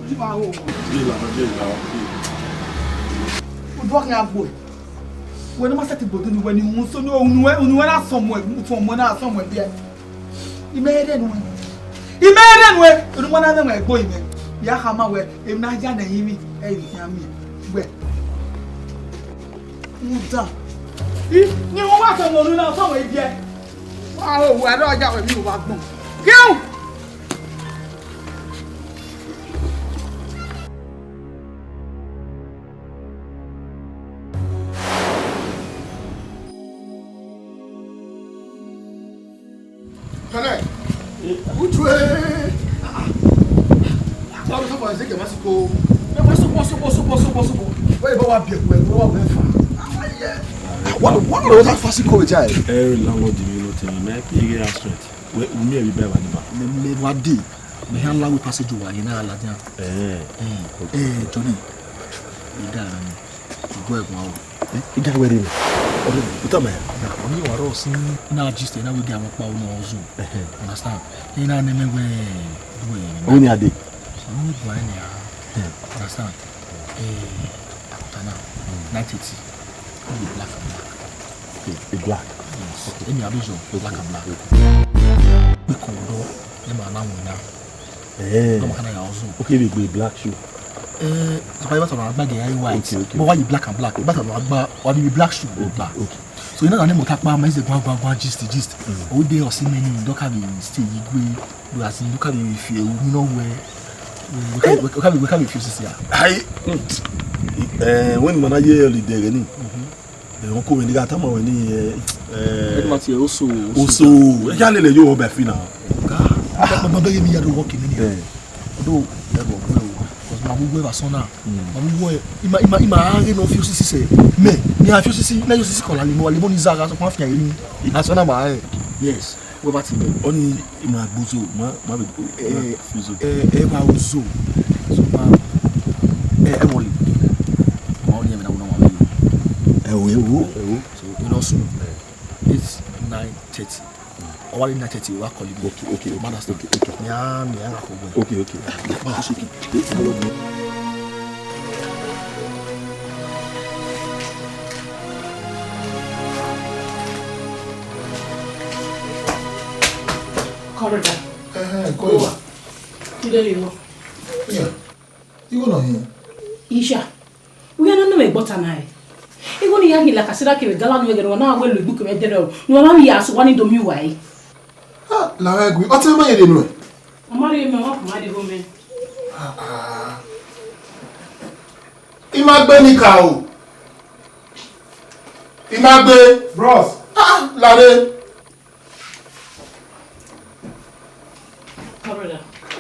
Ojú wa wo. Udu ọkàn ya gbo. Wẹ ne ma sẹtin gbodu ni wẹ ni mu so ni unu wẹ, unu wẹ na sọmọ ẹ, mu sọmọ ẹ na sọmọ ẹ biẹ. Imẹ rẹ nuẹ. Imẹ rẹ nuẹ. Unu ma na nẹ ẹgbo imẹ. Ya khama wẹ, emwi ne a ya nẹ ẹrinmwi, ẹ i khian miẹn. Wẹ. Udan. I, ni wọ́n wá sọmọ unu na sọmọ ẹ biẹ. Wa o, wẹ rọ ya wẹ mi wa gbọn. Kẹun. Kẹnẹ, utu ẹ. Báwo ló sọ̀kọ̀ ẹ̀sìn kẹ̀má sí ko? Ẹ wá sọ̀kọ̀, sọ̀kọ̀, sọ̀kọ̀, sọ̀kọ̀, sọ̀kọ̀. Wọ́n yìí bá wa bí ẹ̀kú ẹ̀, wọ́n wà wọ́n fà. Wọ́n lè wọ́n lè wọ́n fà sí kó o já ẹ̀. Ẹ rí landlord mi ló tẹ̀lé mẹ́ kí ẹ restaurant. Wẹ́, wù mí ẹ̀rí bẹ́ẹ̀ wà níbà. Mẹ, mẹ wá dé. Mẹ hàn láwé passage wà yẹn náà ládìá. Ẹ ẹ, Johnny, ìdá ara ni. Ìgbọ́ ẹ̀gbọ́n o. Ẹ, ìjà wẹ̀rẹ̀ mi. Ọdún mi, ìtọ́ mẹ́. Na, mi wà rọ̀ sí. Iná gist ẹ̀ náà wé di àwọn pa ọ̀nà ọ̀zọ́. Ẹhẹn. Understand? Iná ni mi wẹ̀, wẹ̀. Òun ni adé. Àwọn ìgbà ẹ̀ ni a. Understand? Eh, àkùtà náà, nine thirty. Ó di black and black. Okay, a black. Yes. Okay. Èmi àbí ìjọ black and black. Pé kò rọ, ẹ máa láwọn iná. Eh. Lọ́mọ kan náà yà ọ́ zùn. Okay, we go black shoe. Eh, àbáyé bàtà máa gbàgé ayé white. Okay, okay. Bó wáyé black and black, bàtà máa gbá wà níbi black shoe ló gbà. Okay. So iná ní mo ta pa máa ń ṣe gbọ́n gbọ́n gbọ́n gist gist. Ó dé ọ̀sìn mẹ́ni dọ́kà mi stay yìí gbé, as in dọ́kà mi fi ẹ̀wù mi náà wẹ̀. Wẹ̀ ká mi fi ṣiṣẹ́ à. Ayi. Eh, wọ́n ní mọ̀nà yé holiday rẹ̀ ni. Ẹ̀wọ̀n kò wẹ̀ ní ká tá mọ̀ wẹ̀ ní, eh, eh, Headmaster, oso, oso. Oso, ẹ já lè lè yóò wọ́n bẹ̀ fi náà. Ọ̀gá, bàbá bẹ́ẹ̀ mi yà ló wọ́ọ̀kì mi nìyẹn. Eh. Ọdọ ẹrù ọgbẹ o, 'cause ma wúwo ẹwà sọ́nà. Ma wúwo ẹ, ima, ima, ima aghe nọ fi osisi sẹ. Mẹ, mi a fi osisi, na yo osisi kọla lemọ, lemọ ni za gha sọ fún afian yìí. Asọ́nà ma ẹ. Yes, wẹ bá ti mẹ. Ọ ni ima gbozo, ma, ma bẹ, eh, ma fi ozo. Eh, ẹ wa ozo. So ma, eh, ẹ wọle. Ma ọ ni ẹ mi na wọ na wa mi. Ẹ wo, ẹ wo, ẹ wo. So, you know, soon. Eight, nine thirty. Ọ wa re night shift, wa call me. Okay, okay, okay, okay. Mẹ a, mẹ a gha kho wẹ. Okay, okay. Ma shake it. Let's go. Corridor. Eh, eh, corridor. Today you know. Yeah. You gonna hear? Isha. Uwẹ na nọ mwẹ gbe ọta na re. Igho ne I ya ghi la kasera kevbe gala ne uwẹ ghẹ ne uwa na wẹ lo egbe kevbe ẹdẹrẹ, ne uwa na vbe ya sẹ owa ni do miẹn uwa ẹre. Ah, la ghẹ gui, ọtẹn ma ye rhie nuẹn. Ọ ma rhie mẹ, ọ ma dee vbe mẹ. Ah, ah. I ma gbe ni ka o. I ma gbe. Bros. Ah, la rre.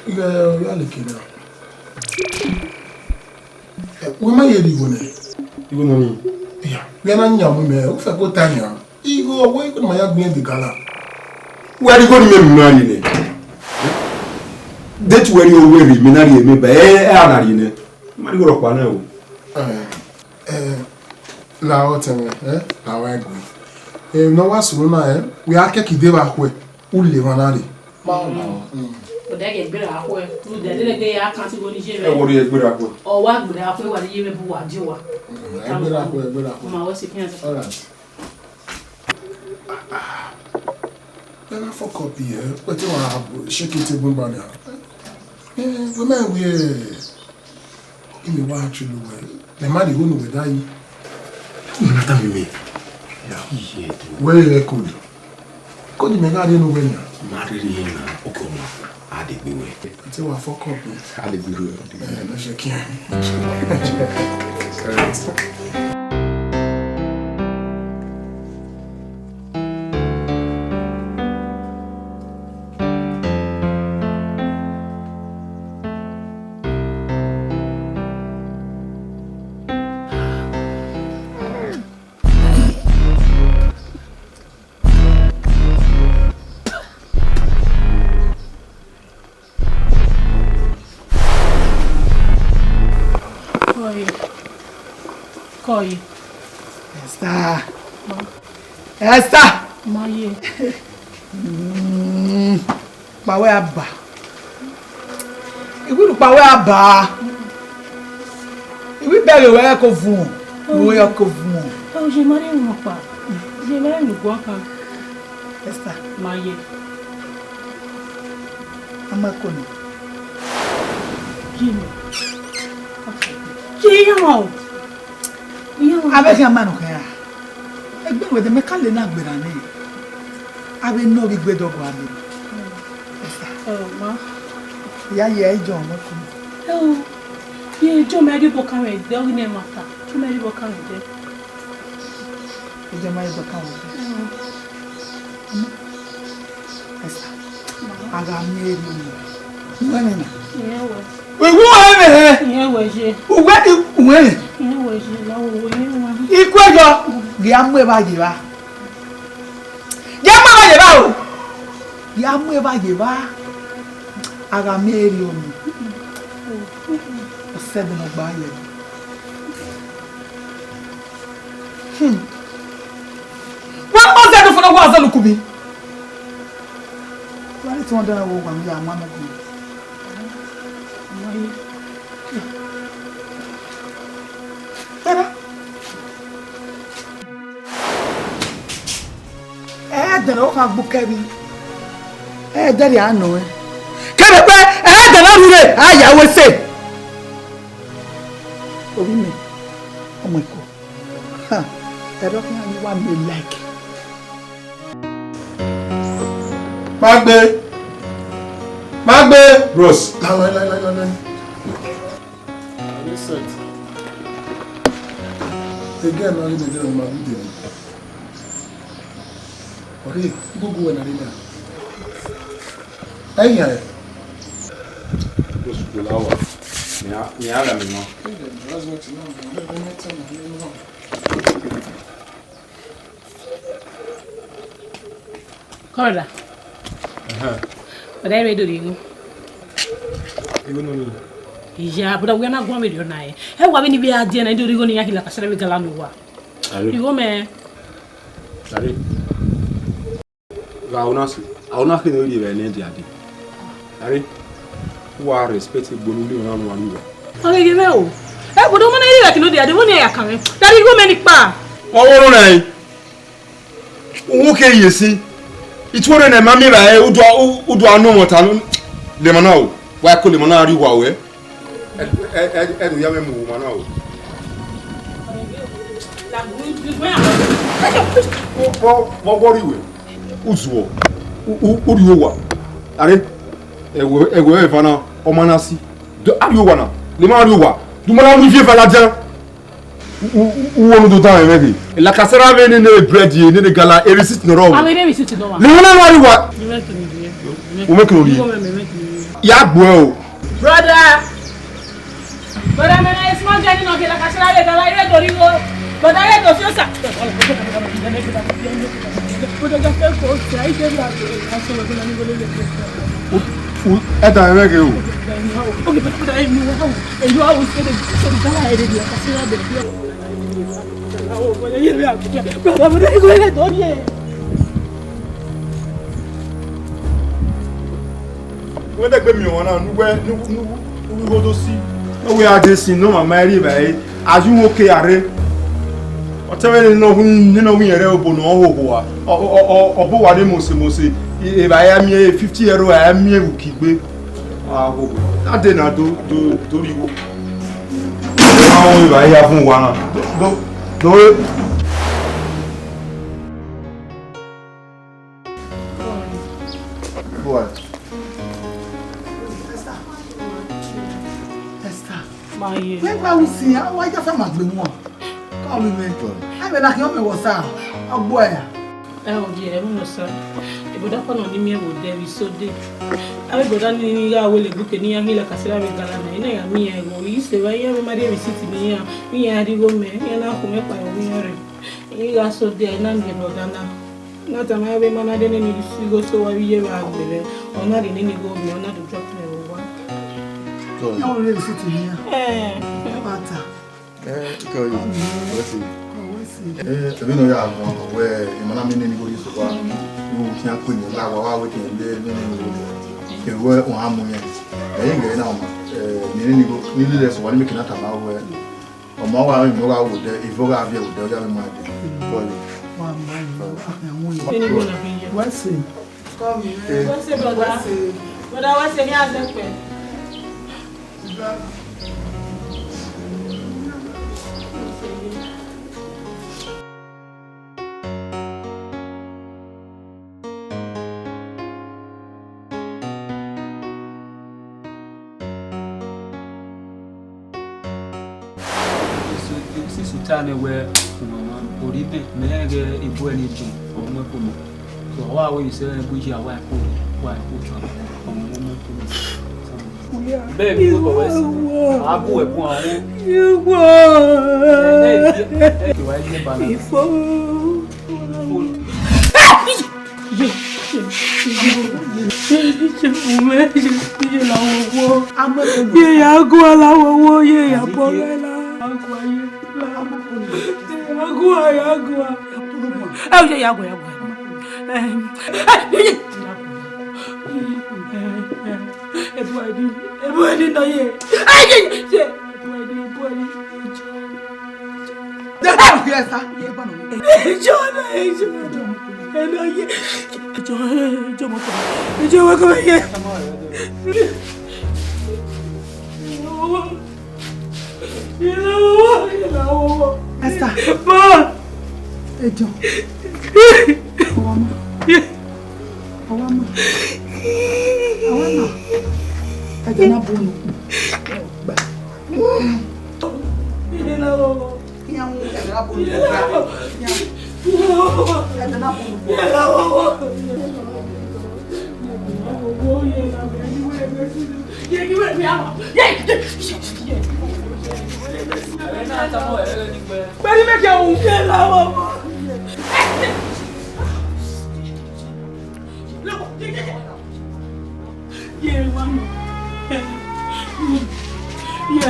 Ighẹ ọ ya leke na. Wẹ ma ye rhie igho nẹ? Igho nọ nii. Iya, wẹ na yan mu mẹ, u fẹ ko ta yan. Igho wẹ igho ma ya gbẹn de gala. Wẹ rhie igho ni mẹ mu na rhie nẹ. Date wẹ rhie owẹ rhie mẹ na rhie mẹ ba ẹ a na rhie nẹ. Ma rhie igho rhọkpa nẹ o. Eh, eh, la ọtẹn mwẹ, eh, la wa gbe. Eh, ne ọ wa sunu na, eh, wẹ a kẹki de vbe akhuẹ. U le emwa na rre. Ma ọ ma ọ. Odẹ ghe gberra akhuẹ, u dẹ dede ghe ya kan ti wo ni ye mwẹ. Ẹ wo rhie gberra akhuẹ. Ọ wa gberra akhuẹ, wa ni ye mwẹ bu wa die owa. Ẹ gberra akhuẹ, ẹ gberra akhuẹ. Ma wẹ se kian. All right. Then I fuck up here. Wẹ te wa shake it egbe gba nia. Eh, wẹ ma wẹ. Imi wa actually wẹ, mẹ ma rhie igho ne uwẹ da yi. Wẹ na tama mẹ. Iye do. Wẹ rẹ code. Code mẹ gha rhie ne uwẹ nia. Ma rhie rhie na, okay, ọ ma, a degbe wẹ. Te wa fuck up. A degbe wẹ. Eh, no shake him. Correct. Kọe. Kọe. Esther. Ma. Esther. Ma ye. Mm. Kpa wẹ a ba. Iwinna kpa wẹ a ba. Iwinna bẹghe wẹ ko vuọn. Iwinna ko vuọn. Ẹ, o je ma rhie wọn kpa. Je ma rhie wọn kpa. Esther. Ma ye. A ma ko nọ. Ye nọ. Ye ya ma o. Ye ya ma. Avbe khian ma nọ khian ra? Egbe wẹ de mẹ ka le na gberra nẹ. Avbe nọ vbe igbe dọgua nẹ. Esther. Ẹ o, ma. Ya ye ẹ John nọ ko. Ẹ o. Ye John mẹ rhie obọ kan mwẹ dẹ, ọ ghi nẹ ma ta. John mẹ rhie obọ kan mwẹ dẹ. John mẹ rhie obọ kan mwẹ dẹ. Ẹ o. Esther, a gha miẹn erriọ nẹ. Uwẹ mwẹ na? Iyẹn wẹ. Uwẹ mwẹ hẹ? Iyẹn wẹ ye. Uwẹ, uwẹ mwẹ? Iyẹn wẹ ye, la wo wo iyẹn wẹ. Ikuẹyọ, ghi a mu evba ye evba. Ghi a mu evba ye evba o. Ghi a mu evba ye evba. A gha miẹn erriọ nẹ. Ọ sẹ ẹdẹ ne ọ gba ye. Hmm. Wa ma zẹ do fo na wa zẹ luku mi. Wa ni tọn dan wo wa mi ya ma na gun. Tada. Ẹdẹrẹ ọ kha gbu kẹvbi. Ẹdẹrẹ a nọ ẹ. Kẹvbe pẹ, ẹdẹrẹ rure, a ya wẹ sẹ. Ovbi mẹ, ọmọ ẹko. Ha, ẹdọ khian ni wa mi like. Ma gbe. Ma gbe. Bros. La, la, la, la, la, la. Reset. Again, no, you dey do my video. Ọre, gbogbo wẹ na rre na. Ẹ yan ẹ. Bros, go la wa. Ni a, ni a gha mi nọ. Kọrọda. Ẹhẹn. Ọda ẹre do rhie igho. Igho nọ nii. Iya, brother, wẹ na guan vberriọ na ẹ. Ẹ wa vbene I vbe a diẹ na, I do rhie igho ne I ya ghi la kasẹrẹ vbe gala ne uwa. Are. Igho mẹ. Are. Aunasi, aunasi ne ọ rhie vbe ne dia dee. Are, wa respect egbe ne u rhie ọna ne uwa rhie uwa. Ọ ghi ghe mwẹ o. Ẹ, but ọmọ na rhie vbe ne dia dee, vbọ ne a ya kan mwẹ? Daddy, igho mẹ ni kpa. Ọ wọrọ na. Uwu ke ye si. Ituẹ ne ma miẹn vbe udu, udu anu ọmọ ta nọ. Lema na o. Wa ko lema na rhie uwa wẹ. Ẹ, ẹ, ẹ, ẹ do ya mwẹ mu uwu ma na o. Vbọ, vbọ, vbọ rhie uwẹ? Uzuọ. U, u, u rhie uwa. Are, ẹwẹ, ẹwẹ eva na, ọ ma na si. Do, a rhie uwa na. Lema rhie uwa. Do ma na rhie uvi eva ladian. U, u, u, u wọnọ do dan ẹmwẹ ghe. Lakasara vbe nene bread ye, nene gala, e receipt nọ rọ. Avbe ne receipt nọ wa. Ni wọna wa ri wa. Mẹ mẹ kini ye. U mẹ kini ye. Mẹ mẹ kini ye. Ya gbuẹ o. Brother. Brother, mẹ na small journey nọ ke Lakasara vbe gala, ire do ri wo. Brother, ire do fi osa. U, u, ẹ da ẹmwẹ ghe o. Wẹ dẹgbe miẹn ọmwa na, ne uwẹ, ne u, ne u, ne u igho do si. Ne uwẹ a de sin ne ọ ma ma rri evbare, a ye uwu oke ya rre. Ọ te mwẹ nene ọ hu, nene ọ hu irẹn rre obo ne ọ hoho a. Ọ, ọ, ọ, ọ bu uwa rre mose mose, e, evbare a miẹn fifty euro, a miẹn vbe uki gbe. A hoho. A de na do, do, do rri igho. A hu evbare ya vun uwa na. Do, do, do. Boy. Esther. Ma ye. Wẹ gba usi, a wa ja fẹ ma gbe wọn. Ka mi mẹ. Ai, mẹ na khian mẹ wọ sa. Ọgbọ ya. Ẹ o, dear, ẹmwẹ nọ sa. Brother kpa nọ ni miẹn vbe odẹ vbe Sunday. Avbe brother ni gha wele egbe uke ne iran ghi Lakasara vbe gala na, I na ya miẹn ẹghẹ, I sẹ evba, iran vbe ma rhie receipt ne iran, iran rhie igho mẹ, iran na khu mwẹ kpa vbe iran rre. I gha sẹ odẹ, I na miẹn brother na. Na tama vbe ma na rhie nene igho so wa vbe iye vbe agbọn, ọ na rhie nene igho mẹ, ọ na do drop mwẹ vbe owa. Iran vbe rhie receipt ne iran. Eh. Pata. Eh, iko yi, wẹ si. Ọ wẹ si. Eh, ebi nọ ya gbọn wẹ, ima na miẹn nene igho ye so wa, u khian kpe ne la wa, wa wẹ ke le nene igho. Ke wẹ wa mu yẹn. Ẹ i ghe na ma, eh, nene igho, ni lele so wa ni mẹ ke na tama wẹ. Ọmọ wa, ọmọ gha wo odẹ, ivọ gha viẹ odẹ, ọ ya vbe ma dẹ. Sorry. Wa ma yi, wa khian mu yi. Kí ni mo nà fi yẹ? Wẹ si. Come here. Eh. Wẹ si, brother. Wẹ si. Brother, wẹ si, ni a zẹ pẹ. Sisi ta nẹ wẹ, mama, orhiọn mẹ ghẹ ebu ẹre ni dun, ọ mu ẹko mẹ. Ọ wa wẹ isẹ bu iye awa ẹko, wa ẹko tọn, ọ mu ẹko mẹ. Bẹẹ vbe ikpokọ wẹ sẹ, a bu ẹko a wu. Ifo. Ifo. Ye, ye, ye, ye, ye, ye, ye, ye, ye, la wowo. Ye ya gua la wowo, ye ya bọ ghẹ la. Agua ye la. Agua, ya gua. Ẹ, ye ya gua, ya gua. Em, eh, ye, ye. Ebu ẹdi, ebu ẹdi nọ ye. Ẹ, ye, ye. Ebu ẹdi, ebu ẹdi. Ejọ na, ejọ na, ejọ na. Ejọ, ejọ mọ kọ. Ejọ mọ kọ ye. Esther. Ma. Ejọ. Ọwa ma. Ọwa ma. Ọwa ma. Ejọ na bu unu. Gba. Ye wa nọ. Ye,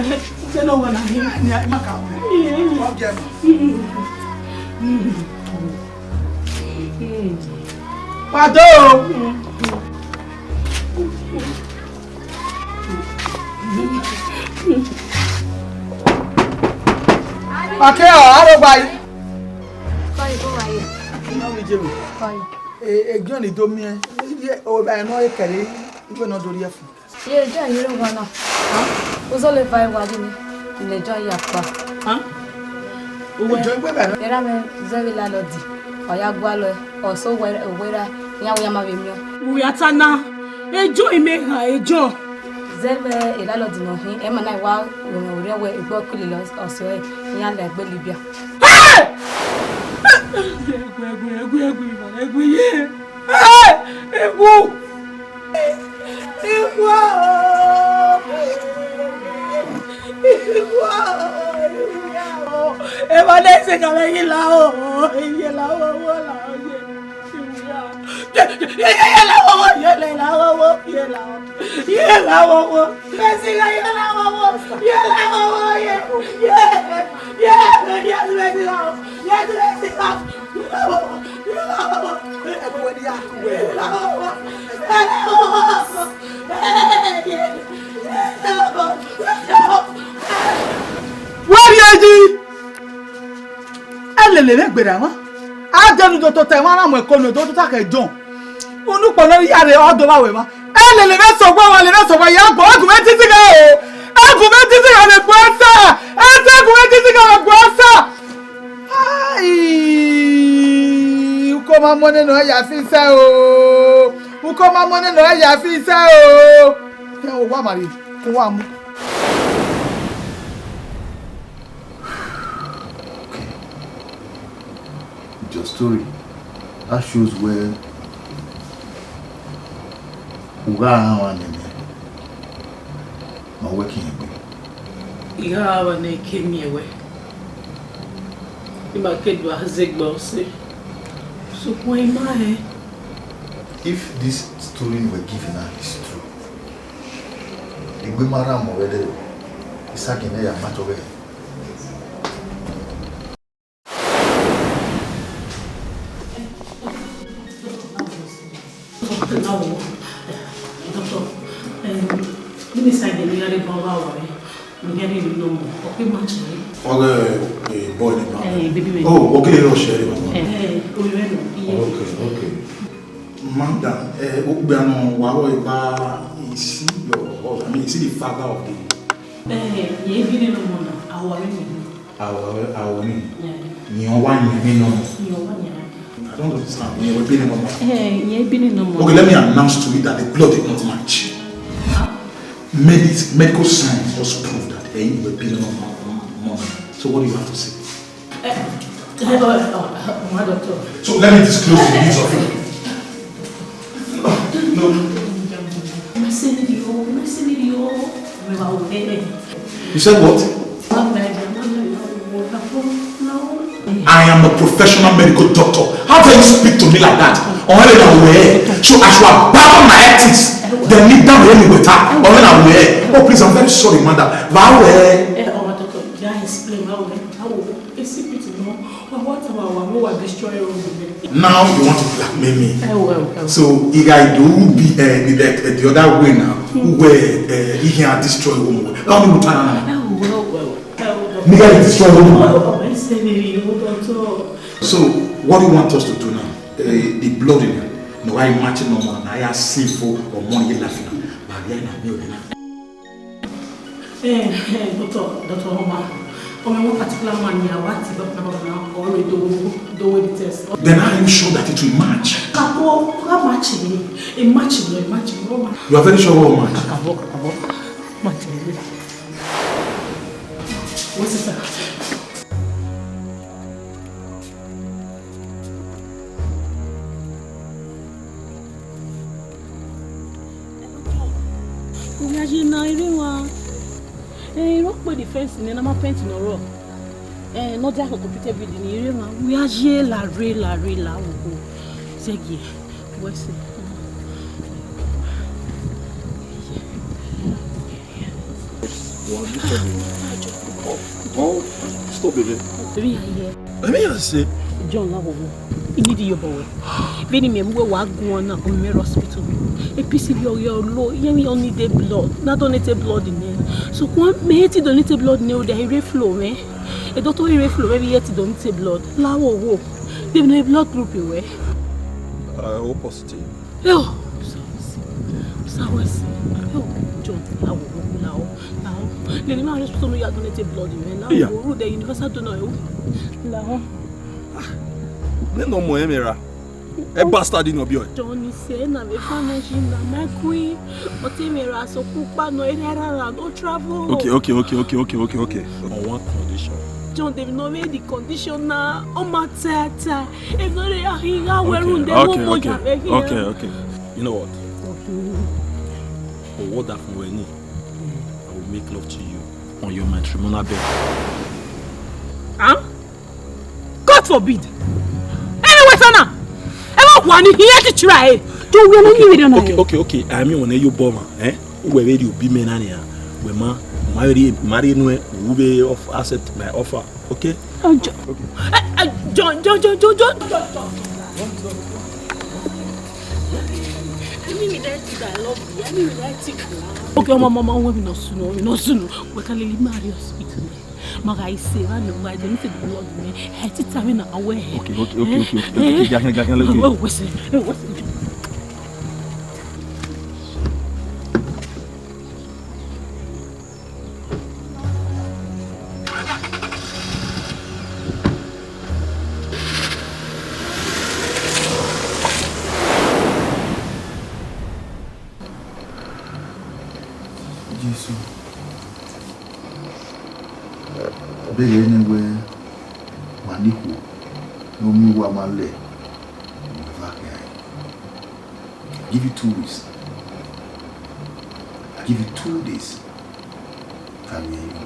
se no wa na ni, ni ma ka. Ye. Oge ma. Wa do o. Wa ke ọ, aro gba yi. Kọe, bọ wa ye. Ina mi jelu. Kọe. E, e John do miẹn. Ye, o ba no e kẹre. Iwe nọ do rhie fun. Ye, John, ye rre owa na. Hẹn? Uzọla eva wa yi ni. Ilẹ John ya kpa. Hẹn? Uwẹ? John, wẹ ba na? Erha mwẹ zẹ vbe landlord, ọ ya gualọ, ọ sẹ owẹ, owẹ ra, iran wẹ iran ma vbe miẹn. Uwẹ a ta na, e John imẹ gha, e John. Zẹ vbe landlord nọ hin, ẹmwẹ na wa orhiọn wẹ egbe ọkpili lọ, ọ sẹ ọre, iran la egbe Libya. Hey! Ẹgui, ẹgui, ẹgui, ẹgui, ẹgui ye. Hey! Ẹgui! Ikhua o! Ikhua o! Ikhua o! Evba ne ẹse ka vbe ye la o! Ye la o, wo la o, ye. Ye, ye, ye, ye la o, ye la o, ye la o. Ye la o, ye la o, ye la o, ye. Ye, ye, ye, ye, ye la o. Wẹ rhie yi, ẹ lele vbe gberra emwa. A dẹn ne u do tota emwa na mu ẹko ne u do tota khẹ John. Unu kpọ ne ọ ya rre, ọ do vba wẹ emwa. Ẹ lele vbe sẹ ọgua, wa lele vbe sẹ ọgua, ya gbọ, ẹgumẹ titi gha o. Ẹgumẹ titi gha vbe gbe ẹsa. Ẹsa ẹgumẹ titi gha vbe gbe ẹsa. Ai! Uko ma mu nene ọ ya fi sẹ o. Uko ma mu nene ọ ya fi sẹ o. Ẹ o, wa ma rhie, ko wa mu. Okay. With your story, that shows where u gha rhan ọmwa nene, ma wẹ ke irẹn gbe. I gha rhan ọmwa ne ke miẹn wẹ. I ma ke do a zẹ egbe ọse. Sokpan I ma rẹn. If this story you were giving her is true, egbe ma rhan ọmọ vbe ẹdẹrẹ, I sa gie ne ya ma tọ vbe. Doctor, em, minister gave me a ball. Ọghe, eh, boy ni ma. Eh, baby me. Oh, okay, no, share it. Eh, eh, we were no, yeah. Okay, okay. Madam, eh, ukpia nọ wa rọ eva, is he your husband? I mean, is he the father of the... Eh, yeah, baby no more now. Our baby. Our, our ni. Yeah. Ni ọ wa yan mi nọ. Ni ọ wa yan. I don't understand. Ni wẹ bi ni mama. Eh, yeah, baby no more. Okay, let me announce to you that the blood did not match. Huh? Medi-, medical science just proved that, eh, you were beating on my, my, my. So what do you have to say? Eh, eh, oh, oh, oh, my doctor. So let me disclose the news of it. No, no. Mercy me o, mercy me o. You said what? I am a professional medical doctor. How dare you speak to me like that? Ọ̀rẹ́ rẹ̀ wẹ̀ ẹ́. So I should abandon my ethics. Then kneel down here with her. Ọ̀rẹ́ rẹ̀ wẹ̀ ẹ́. Oh, please, I'm very sorry, madam. Wà á wẹ̀ ẹ́. Eh, ọmọ doctor, can I explain? How we, how we, it's a pity, no? But what about our, no, we destroy all the men. Now you want to blackmail me? Eh, well, well. So, Iga Ido will be, eh, the, the, the other way now. Hmm. Where, eh, he can destroy woman. How many time? Eh, well, well. Nigga, you destroy woman. Oh, oh, I say, baby, you don't talk. So, what do you want us to do now? Eh, the blood in here. No, I imagine no more. Now I see for or money laughing. But I am not. Eh, eh, doctor, Doctor Oma, ọmọ one particular man ni a wa ti baba na baba na, ọ re do, do we the test. Then how are you sure that it will match? Kakabo, a match ni, a match ni, a match ni, Oma. You are very sure what match? Kakabo, kakabo, match ni. What's it? Uya ye na ire wa. Eh, I rọ kpe the fence nẹ, ne a ma paint nọ rọ. Eh, ne ọ dia ke completed building, I rre emwa. Uya ye la rre, la rre, la wo. Zẹgiẹ. Wẹ sẹ. Stop it. Let me just say. John, la wo. I need iyobọ wẹ. Vbene imẹ mu wẹ wa guan na, ọ mẹ rre hospital. A piece of your, your lo, iye mwẹ ọ need blood. Na donate blood nẹ. Sokpan mẹ i te donate blood nẹ, ọ da i rre flow mwẹ. A doctor i rre flow mwẹ vbe iye te donate blood. La wo wo. Dem no blood group wẹ. I O positive. Yo, Sawesi. Yo, John, la wo wo, la wo, la wo. Lele ma hospital no ya donate blood mwẹ. La wo, the universal donor. La wo. Nene ọmọ ẹmwẹ ra? Ẹ bastard nọ biẹ ọe. John, ise na vbe fanaji na, my queen. Ọtẹn mwẹ ra sokpan ukpa nọ, erha erha ra no travel. Okay, okay, okay, okay, okay, okay, okay. On one condition. John, dem no make the condition na, ọ ma tata. If no dey, I think I will run the whole boy. Okay, okay, okay, okay. You know what? Okay. For what that for any, I will make love to you on your matrimonial bed. Huh? God forbid! Anyway, sana! Ẹ wa wa ni hiẹ ti chira e. Do we no you don't know. Okay, okay, okay. I mean, when you born, eh? Wẹ vbe rhie obi mẹ na nian, wẹ ma, ma rhie, ma rhie nuẹn, u vbe off-, accept my offer, okay? Oh, Jo-, okay. Eh, eh, John, John, John, John, John, John, John. I mean, me that thing I love you. I mean, me that thing. Okay, mama, mama, we no soon, we no soon. We can really marry us. Ma gha ise ra nọ, ma gha ise blood mẹ. Ẹ ti ta vbe na wẹ. Okay, okay, okay, okay, okay, okay, okay, okay, okay. Wẹ, wẹ, wẹ, wẹ. Jesu. Bẹghe nẹ wẹẹ, wa ne ikhuo ne ọ miẹn uwa ma lẹ, uwa eva khian. I give you two weeks. I give you two days. Ka miẹn yọ.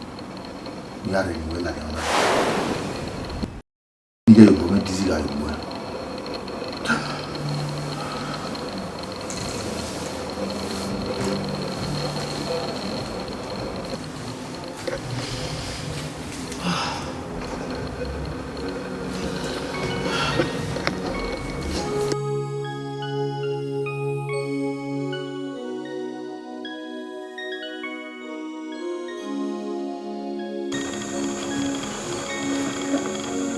Iran rẹ ne uwẹ ladian na. Ighẹ yobọ mwẹ dizi gha yobọ ẹn.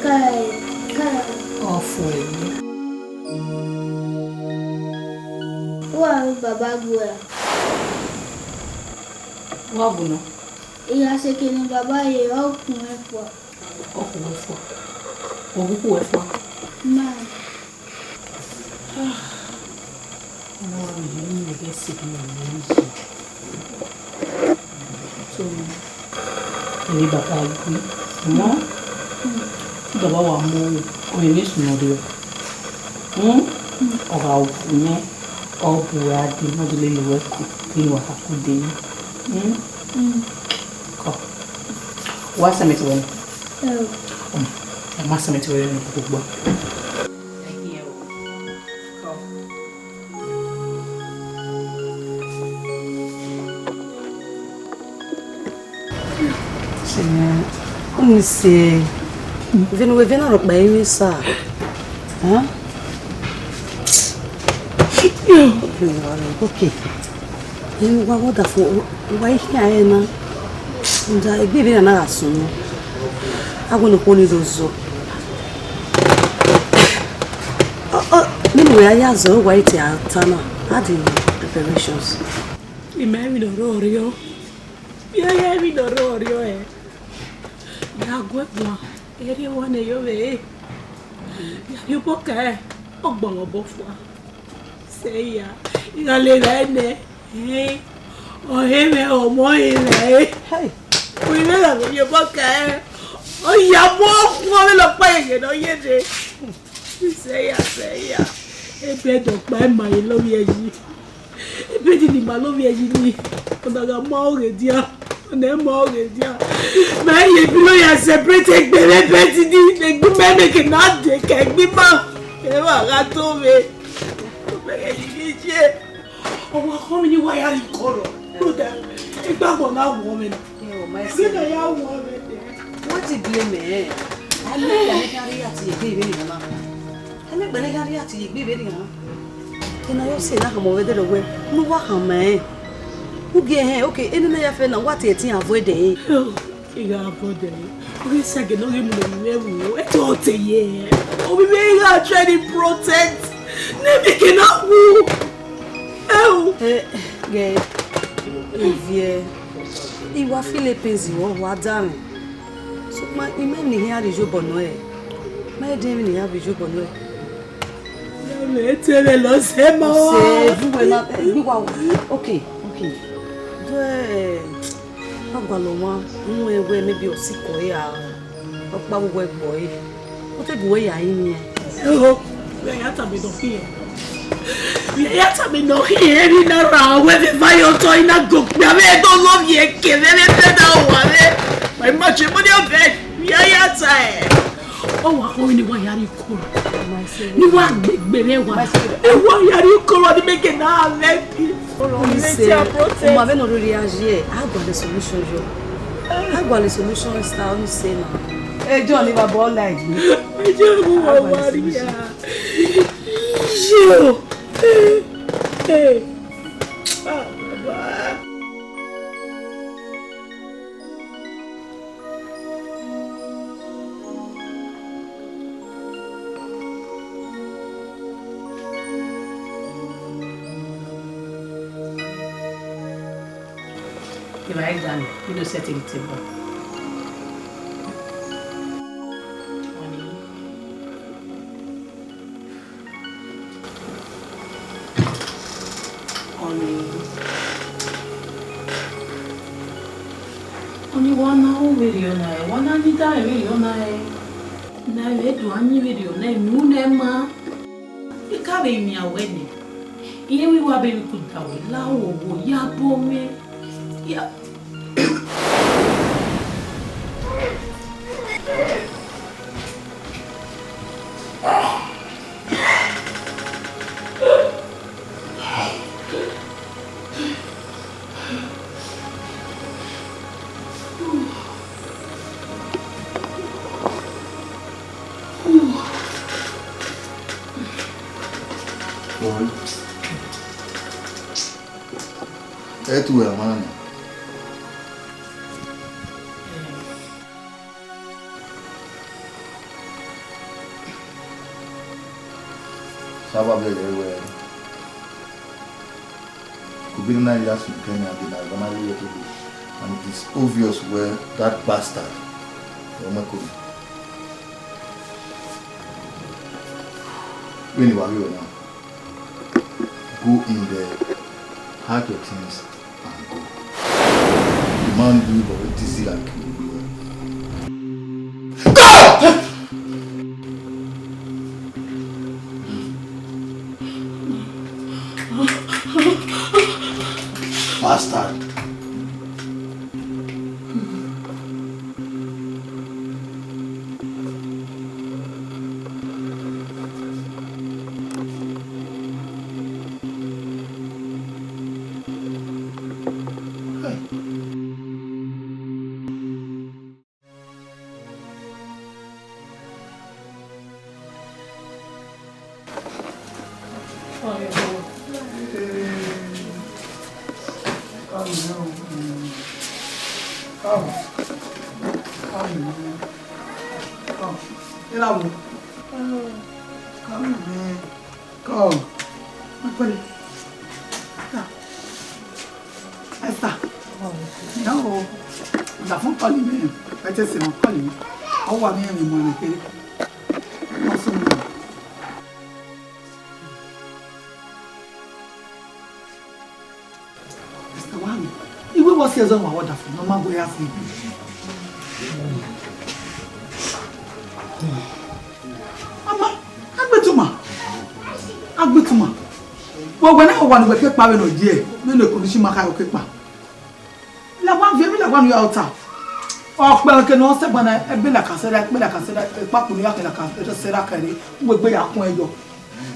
Kai, kai. Ọ fuẹn. Uwa ru baba gua. Wa bu nọ. I gha sẹ eke ne baba ye, ọ khu ẹn fua. Ọ khu wẹ fua. Ọ khu wẹ fua. Ma. Ọmọ wa vbe ye ne imẹ ghẹ sẹ eke ne imẹ ye. So, eni baba gui, ọmọ, te baba wa mu ọmọ ne sunu rriọ. Hmm? Ọ gha wu nẹ, ọ bu uwa dee, ne ọ dee lele uwẹ ku, te ne uwa kha ku dee. Hmm? Kọ. Wa sẹ mẹ te wẹ nẹ? Ẹo. Hmm. Ọ ma sẹ mẹ te wẹ nẹ, koko gba. Ọni se vbene uwẹ vbe na rhọkpa emwi sa. Huh? Okay. Emwi wa vbe ọdafẹn, wa i khian ẹre na. Rhunmwuda egbe vbe na na gha sunu, a wẹ ne okhuo ni do zọ. Ọ, ọ, nene uwẹ ya zọ, wa i te a ta na, a dẹ preparations. Imẹ emwi ne ọ rrọọ rriọ. Iye, iye, emwi ne ọ rrọọ rriọ ẹre. Ya gu ẹguan, erriọ wa ne yọ vbe re. Ya rhie obọ ka ẹre, ọ gbọnnọ obọ fua. Sẹ ya, I gha le vbe nẹ, ẹn, ọ he mwẹ ọmọ he mwẹ. Hey. Uwẹ vbe gha vbe rhie obọ ka ẹre, ọ ya mu okhuo vbe nọkpa yeye ne ọ ye dee. Sẹ ya, sẹ ya. Ebe dọkpa ima ye lọ vbiẹ yi. Ebe di ni ima lọ vbiẹ yi ni. Ọna gha ma ọghe dia. Ọna ma ọghe dia. Mẹ ye bi lo ya separate egbe vbe ebe di ni. Egbe mẹ mẹ ke na de ke egbe ma. Eva gha to vbe. Mẹ ke yi ke je. Ọmọ akọ mi ni wa ya ri kọrọ. Brother, igbagbọ na wọ mwẹ na. Ẹo, my sister. Igbagbọ ya wọ mwẹ dẹ. What you blame me? I know you are making a react to your baby, you know. Ẹmwẹ gbe ne I gha rhie ati ye egbe vberriọ. Ena yọ sẹ ne a khama mwẹ ẹdẹrẹ wẹ, ne uwa khama ẹn. Ugie hẹn, okay, ene na ya fẹ na, wa tie ẹtin avoid ẹre. I gha avoid ẹre. Ọ ghi sẹ ẹgẹ ne ọ ghi mu ne ovbi mwẹ ru, ẹ te ọ te ye. Ovbi mwẹ I gha try to protect. Ne emwi ke na wu. Ẹ o. Ẹ, ghe, Ovie, I wa feel pain zẹ vbe ọ wa danmwẹ. Sokpan I ma emwi ne I khian rhie iyobọ nọ ẹre. Ma dẹ emwi ne I khian rhie iyobọ nọ ẹre. Mẹ te vbe lọ sẹ ma. Sẹ, du wẹ na, eh, gbe wa. Okay, okay. Do, eh, a gualọ wan, mu ẹn wẹ maybe ọ sikẹ ọre a, ọkpa vbe uwẹ gbe ọre. Ọ te gu wẹ ya rinmwian. Ẹho, wẹ ya tama nọ khian. Wẹ ya tama nọ khian, emwi na ra wẹ vbe va ye otọ, I na go kpia vbe do lo vbe eke vbe vbe da uwa vbe. Ma ima che mo ni ọvẹ, wẹ ya ya ta ẹn. Ọ wa kho ni wa ya rhie ikoro. Ni wa gbegbe vbe wa. E wa ya rhie ikoro ni mẹ ke na lẹ bi. Ọ ma vbe ne ọ rhirhi a ye, a gualọ solution yọ. A gualọ solution, sir, ọ ni sẹ na. Ẹ John, ni baba ọ like me. Ẹ John, mo wa wa ria. Yo. Hey. Ah, baba. Evbare dan, I do set the table. Ọnii. Ọnii, wa na ru vberriọ na ẹre, wa na yin idaehẹn vberriọ na ẹre. Ne a vbe do a yin vberriọ na ẹre, unu nẹ ma. I ka vbe miẹn wẹ nẹ, irẹn vbe wa beri ku da wẹ la wo wo ya bọ mwẹ. Ya. Ẹ tu ẹmwẹ na. Saba bẹghe wẹ, Kubiri na ya sunu kẹ nian, de na gha na rhie ẹre, and it is obvious wẹ that bastard ọmọ ẹko. Vbene wa ghi rre na, go in there, pack your things and go. The man do, but it is like go! Bastard. Come. Come. Come. Come. Come. Come, man. Come. Come. Esther. No. The phone calling me. I just say, "I'm calling." I want me and my money. What's the name? Mister Wami, iwe wọ si ẹzọ wa wọdafọ, ne ọ ma wẹ ya fi. Ama, agbetuma, agbetuma. Wẹ wẹ ne ọ wa ne wẹ ke kpa vbe ne ọ ye, ne ne ko ni si ma kha ke kpa. La wa viẹ mi, la wa nu ya ota. Ọ kpẹ ke ne ọ sẹ gbana, ẹbe la ka sẹ ra, ẹbe la ka sẹ ra, ẹkpakpu ne ya ke la ka sẹ ra kẹre, uwẹ gbe ya kun ẹyọ.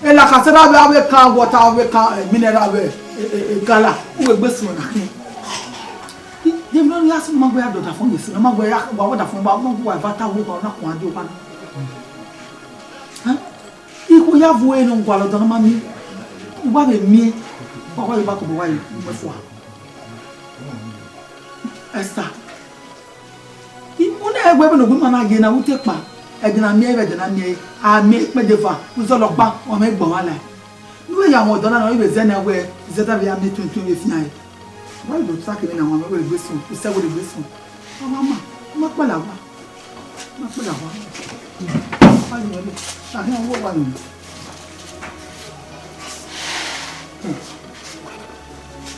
Elakasera vbe avbe kan water, avbe kan, eh, mineral, avbe, eh, eh, eh, gala, u wẹ gbe suẹn na khian. Ye mi nọ ya sunu ma gbe ya dọdafọn ye sunu, ma gbe ya wa wọdafọn, wa ma gbe wa va ta wo ba na kuan di owa na. Hẹn? Ikhu ya vu ẹre ne ọ gualọ dan ma miẹn. Uwa vbe miẹn. Wa wa ye ba kobọ wa ye, uwẹ fua. Esther. I, u na ẹgbẹ vbene ogbima na ye na, u te kpa. Ẹdẹ na miẹn, ẹdẹ na miẹn, a miẹn ikpẹdẹ eva, u zọlọ ọkpa, ọ mwẹ gbọn mwa la. Ne u ya wọn ọdọ na, ọ vbe zẹ na wẹ, zẹ da vbe ya miẹn tuntun vbe fian ẹre. Wa do ta kevbe na wan, wẹ gbe sun, u sẹ wẹ gbe sun. Ọ ma ma, ọ ma kpala wa. Ọ ma kpala wa. Wa ye wẹ, a hẹn wọ wa nọ.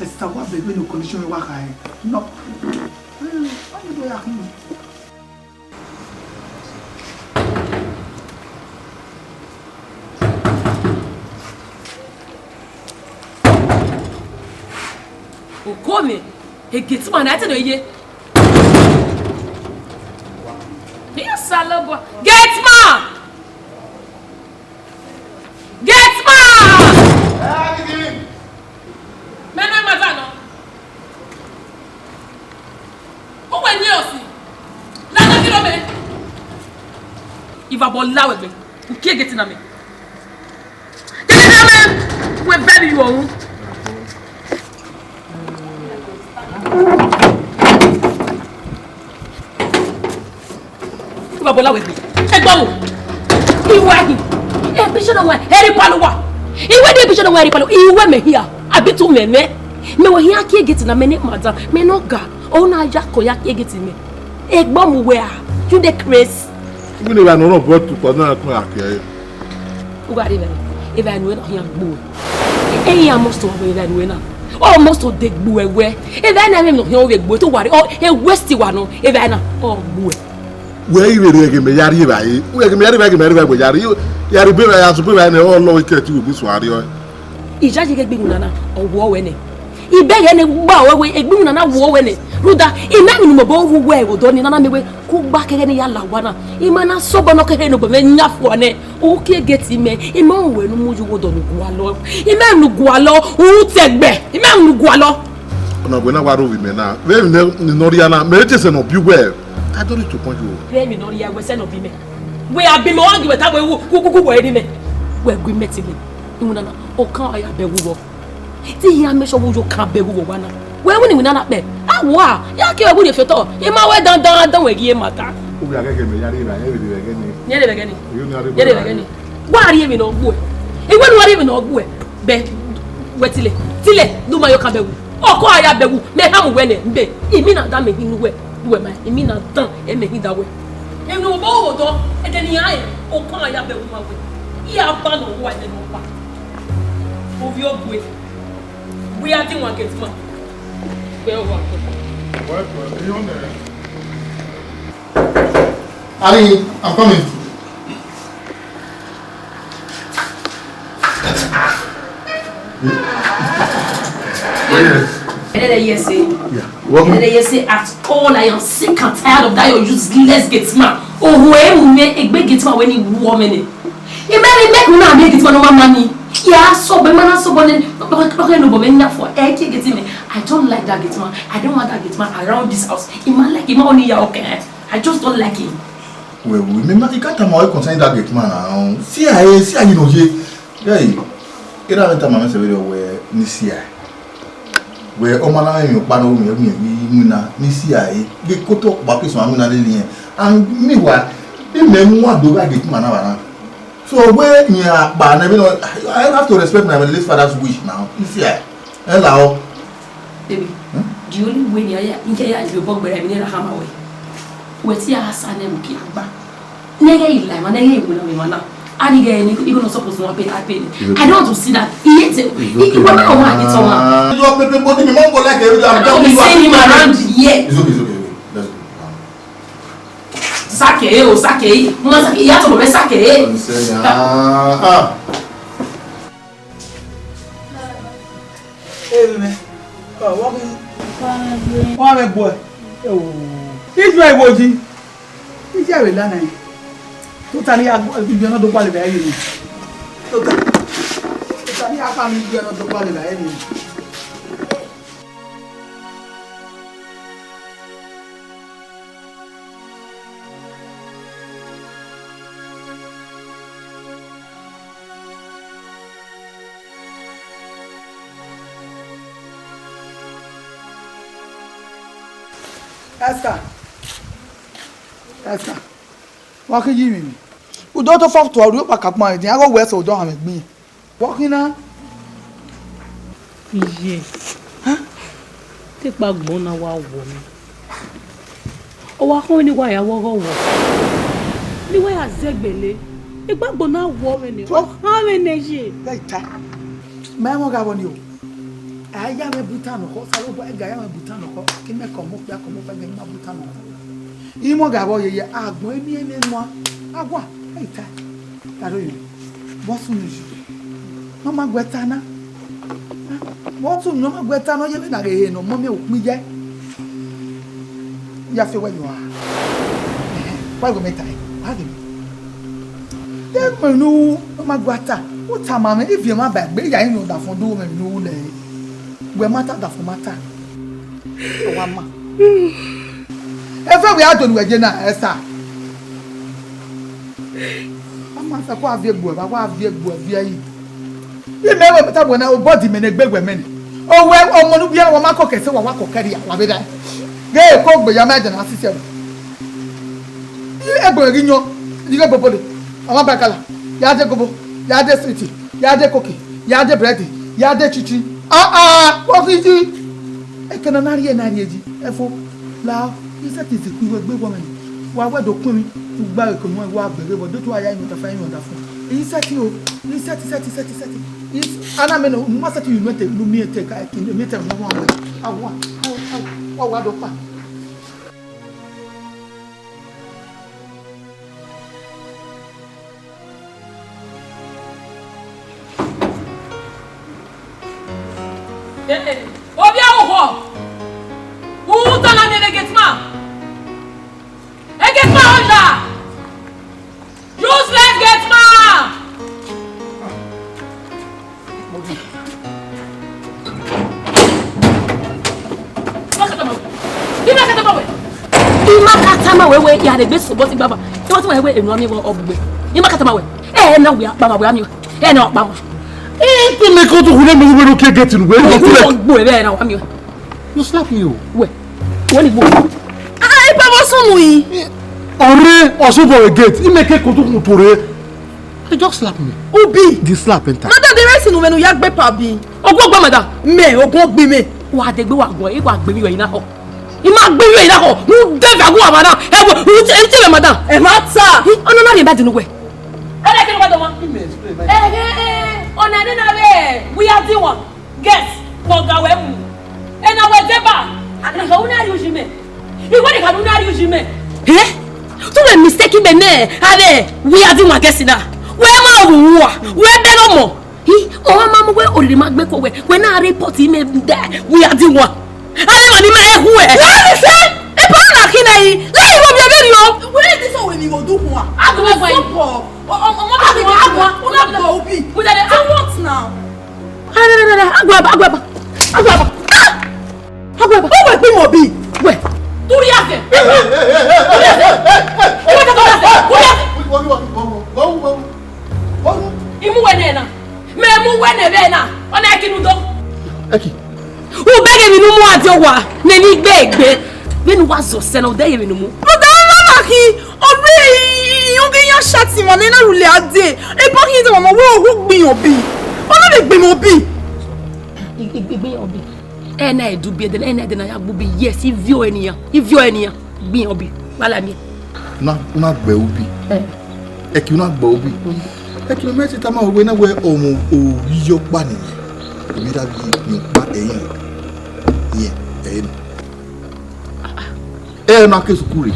Esther, wa bẹghe ne condition wa kha ẹre. No. Wa ye do ya khin. Oko mwẹ, e gate man na, ẹ te nọ ye. Yes, Osanobua. Gate man! Gate man! Mẹ ne ma ta nọ. Uwẹ ni ọsi. Lagha kiro mẹ. Ivabọ la wẹ gbe. U kie gate na mẹ. Gate na mẹ. Wẹ vẹ mi yu ọhun. Ivabọ la wẹ gbe. Ẹ gbọ́ wò. Iwẹ hin. Ẹ bi sọdọ wẹ, ẹ rhie palọ wa. Iwẹ de bi sọdọ wẹ, ẹ rhie palọ. Iwẹ mẹ hia. Abi tu mẹ mẹ. Mẹ wẹ hia kie gate na mẹ ne madam. Mẹ ne ọ ga. Ọ na ya kọ ya kie gate mẹ. Ẹ gbọ́ mu wẹ a. You dey craze. Ibu ne evba ne ọ rhọnbọ tukọ na tun a kie ẹre. U gha rhie evba, evba ne uwẹ na khian gbe uwẹ. Ẹ i ya must of evba ne uwẹ na. Ọ must of de gbe uwẹ wẹ. Evba na mwẹ ne ọ khian vbe gbe uwẹ, te u wa rhie, ọ, e waste wa nọ, evba na, ọ gbe uwẹ. Wẹ i vbe rhie ẹghẹ mẹ ya rhie evba re. Wẹ ẹghẹ mẹ ya rhie evba, ẹghẹ mẹ ya rhie evba, wẹ ya rhie, ya rhie ebe evba, ya zugbe evba nẹ, ọ lọ vbe kẹ te u vbe gbe suan rriọ. Iyayi ghe egbe iwinna na, ọ wọ wẹ nẹ. Ibẹghe ne gba wẹ wẹ, egbe iwinna na wọ wẹ nẹ. Rhunmwuda, I ma emwi ne u mobọ ru wẹ vbe odọ ni nana mẹ wẹ, kugba kẹghẹ ne I ya la owa na. I ma na sẹ obọ ne ọ kẹghẹ ne obọ mwẹ yan fua nẹ. U kie gate mẹ, I ma wẹ ne u mu ye uwu odọ ne u gualọ. I ma emwi ne u gualọ, u te ẹgbẹ. I ma emwi ne u gualọ. Ọna wẹ na wa rre ovbi mẹ na. Vbe emwi ne, ne ọ rhia na, mẹ te sẹ ne ọ biẹ uwẹ. I don't need to point you. Vbe emwi ne ọ rhia wẹ sẹ ne ọ biẹ mẹ. Wẹ a biẹ mẹ, ọ ghi wẹ ta wẹ wu, ku, ku, ku, wẹ ri mẹ. Wẹ gu mẹ tile. Iwinna na, okan a ya bẹghe uwẹ. Te I ya make sure wẹ u yo kan bẹghe uwẹ owa na. Wẹ winna iwinna na kpẹ. A wa, ya ke wẹ winna fiotọ. I ma wẹ dandan, dan wẹ ghi ma ta. U gha ghe mẹ ya rhie evba, ẹ vbe rhie vbe ẹghẹ ni. Yẹn rhie vbe ẹghẹ ni. Yẹn rhie vbe ẹghẹ ni. Wa rhie emwi ne ọ gbuẹ. I wẹ ne u wa rhie emwi ne ọ gbuẹ. Bẹ, wẹ tile, tile, do ma yo kan bẹghe u. Ọkọ a ya bẹghe u, mẹ ha mu wẹ nẹ, mbe, imina dan mẹ hin ne uwẹ, uwẹ ma, imina dan, ẹ mẹ hin da wẹ. Emwi ne obọ odọ, ẹdẹ ne iran rẹn, ọkọ a ya bẹghe u ma wẹ. I a ba nọ uwa ẹdẹ ne ọ ba. Ovbi ọgbe, wẹ a di wan gate man. Wẹ ọ wa. Wẹ, wẹ, iran nẹ. Ali, I'm coming. Yes. Ẹdẹdẹ, yes, eh. Yeah. Welcome. Ẹdẹdẹ, yes, eh, at all, I am sick and tired of that your useless gate man. Ohu emu mẹ, egbe gate man wẹ ne I wu ọmọ nẹ. I ma rhie make una make gate man no ma ma ni. Ya sọbọ, ma na sọbọ nẹ, lọkẹ, lọkẹ ne obọ mwẹ yan fua, ẹ kie gate mẹ. I don't like that gate man. I don't want that gate man around this house. I ma like, I ma only ya, okay. I just don't like him. Well, well, me ma, I can't tell my concerning that gate man now. See, I, see, I, you know, ye, hey, it doesn't tell my message very well, ni see, I. Wẹ ọ ma na mwẹ emwi ọkpa ne ọ ru mwẹ, ru mwẹ winna, ni see, I, ghe koto ọkpa ke sọn winna lele irẹn. And meanwhile, I mẹ mu wa do gha gate man na vbe na. So, wẹ irẹn akpa nẹ, I have to respect my late father's wish now. Ni see, I. Ẹ la ọ. Baby, hmm? The only way ni aya, nke ya ibi obọ gbẹrẹ mi ne na hama wẹ. Wẹ ti a sa ne mu ki agba. Nẹgẹ i la ma, nẹgẹ i wena mi ma na. Ani gẹ ni, you no suppose to pay, I pay. It's okay. I don't want to see that. He hates it. It's okay. He, he, when I want it, so, ma. Your baby body, mi mọ go like every day. I'm telling you. I'll be seeing him around here. It's okay, it's okay. Let's go. Sake, eh, o sake, eh. Ma sake, ìyá tó mọ̀ mẹ́ sake, eh. I'm saying, ah, ah. Ẹ vbe mẹ. Ọ, wọ́n kì í. Wọ́n á mẹ gbọ́ ẹ. Ẹ wò ó. Israel wo ji? Israel lana yẹn. Tó ta ní agbọ́, ibi ọ̀nà tó palẹ̀ báyìí ni. Tó ta. Tó ta ní apá mi ibi ọ̀nà tó palẹ̀ báyìí ni. Esther. Esther. Wa khin yi mwẹ. Udo to fa tua ru pa ka kpa de, a go wẹ so do ha mwẹ gbin. Wa khin na. Iye. Te kpa gbọn na wa wọ mi. Ọ wa khọn ni wa ya wọ gọ wọ. Ni wa ya zẹgbẹlẹ. Igbagbọ na wọ vbe ne. Ọ khan vbe ne ye. Gai ta. Mẹ wọn gha vọ ni o. A ya mwẹ bu itan nọkhọ, Osanobua, ẹ ga ya mwẹ bu itan nọkhọ, ke imẹ kọmọ okpia, kọmọ okpia, gẹ ne ima bu itan nọkhọ. Imẹ gha vbe yeye, agbọn eni ene nua, a wa, ẹ i ta, ta do yo, vbọ sunu yi, ne ọ ma gu ẹta na, vbọ sunu ne ọ ma gu ẹta na, ọ ye vbene a ghe ehe ne ọ mọ miẹn ukpin ye. Ya fi owẹ yọ a. Wa ghe mẹ ta, wa ghe mẹ. Te mẹ ne u ma gua ta, u tama mwẹ, ivie mwa ba egbe, ya rinmwian ọdafọn do mwẹ ne u lẹ. Wẹ ma ta, ọdafọn ma ta. Ọ wa ma. Ẹfe wẹ a donu wẹ je na, Esther. A ma fẹ ko a viẹ egbe, wa viẹ egbe, viẹ yi. Imẹ wẹ tama wẹ na, obọdi mẹ ne egbe wẹ mẹ nẹ. Owẹ ọmọ ne u biẹ, wa ma kọkẹ sẹ, wa wa kọkẹ rria, wa vbe rra. Ghe ko gbe ya ma ẹdẹ na sisẹ. Egbe ghi yọn, ighẹ bobole, ọmwa bakala, ya de gobo, ya de sweet, ya de cookie, ya de bread, ya de chichi. Ah ah, wọ khin yi. Ekene na rhie na rhie yi, ẹfo, la, I sẹtin zẹ ikun ighẹ egbe wọ mwẹ nẹ. Wa wẹ do kun emwi, u gba eko nuẹn wa gbe ghe vbọ, do tu a ya rinmwian ọdafọn, rinmwian ọdafọn. I sẹtin o, I sẹtin, sẹtin, sẹtin, sẹtin. I s-, a na mẹ nọ, u ma sẹtin unu ẹte, unu miẹn ẹte ka ẹtin, miẹn ẹte nọ wa wẹ. A wa, a wa, a wa, wa wa do kpa. Ovbi ẹvbo, u tama mwẹ vbe gate man. E gate man ọ la. Useless gate man. I ma ka tama wẹ. I ma ka tama wẹ wẹ ya rhie egbe sẹ obọ si gbagba. I ma tama wẹ wẹ enu a miẹn wẹ ọ bu gbe. I ma ka tama wẹ. Ẹ na wẹ a kpama wẹ a miẹn. Ẹ na ọ kpama. Ẹ, te mẹ ko to hu ne mẹ wẹ no ke gate nu wẹ. Wẹ ọ gbo ẹ vbe ẹ na wa miẹn. You slap me o. Wẹ. Wẹ ni gbo. Ah, e pa vbọ sunu yi. Ọre, ọ sẹ obọ vbe gate. I mẹ ke ko to hu to re. He just slap me. Ubi. The slap enter. Madam, the rest inu mẹ ne u ya gbe pa bi. Ogun ọgbọ, madam. Mẹ, ogun ọgbọ mẹ. Wa degbe wa guan, I wa gbe vbe na họ. I ma gbe vbe na họ. U de vbe agu ama na. Ẹ wo, u te, u te vbe madam. Ẹ ma ta. Hi, ọna na rhie ba dunu wẹ. Ẹ na kiri wa dọ ma. Let me explain. Ẹ, ẹ, ẹ, ọna nena vbe, we are the one. Guess, wọ ga wẹ mu. Ena wẹ deba. Ena ga una ri uji mẹ. Iwẹ ni ga una ri uji mẹ. Eh? Tu wẹ mistake mẹ nẹ, are, we are the one guess na. Wẹ ma ru wa, wẹ bẹ no mọ. Hi, ọ ma mu wẹ oriri ma gbe ko wẹ, wẹ na report mẹ da, we are the one. Are ma ni ma ehu ẹ. Wẹ ni se, e pa na khin na yi. Le iwo bi ebe ni o. Wẹ ni so wẹ ni wo du hun a. A du wẹ wẹ. So poor. O, o, o, ma bi wa. Una go ubi. We dey do what now? Ah, no, no, no, no. Agua ba, agua ba. Agua ba. Ah! Agua ba. O wẹ gbe mọ bi. Wẹ. Turi ase. Turi ase. Turi ase. Turi ase. Imu wẹ nẹ na. Mẹ mu wẹ nẹ vbe na. Ọna ẹki nu do. Ẹki. U bẹghe emwi ne u mu a die owa, ne ni gbe egbe. Vbene u wa zọ sẹ na, u dẹghe emwi ne u mu. Brother, ọ ma na khin, ọ rre irẹn ghi ya shati ma ne na rhulẹ a dee. Ebo khin de mama wẹ ọ hu gbiyan obi. Ọ na vbe gbe mẹ obi. Igbiyan obi. Ẹ na ẹdẹ ubi ẹdẹ, ẹ na ẹdẹ na ya gbe ubi, yes, ivio ẹre nian, ivio ẹre nian, gbiyan obi, wa la miẹn. Na, u na gbe ubi. Eh. Ẹki u na gbe ubi. Ẹki mẹ te tama wẹ na wẹ ọmọ ohiye ọkpa nìyẹn. Èmi ra vbe ye ọkpa ẹ̀yìn. Yẹn, ẹ̀yìn. Ẹ na ke sukuru rre.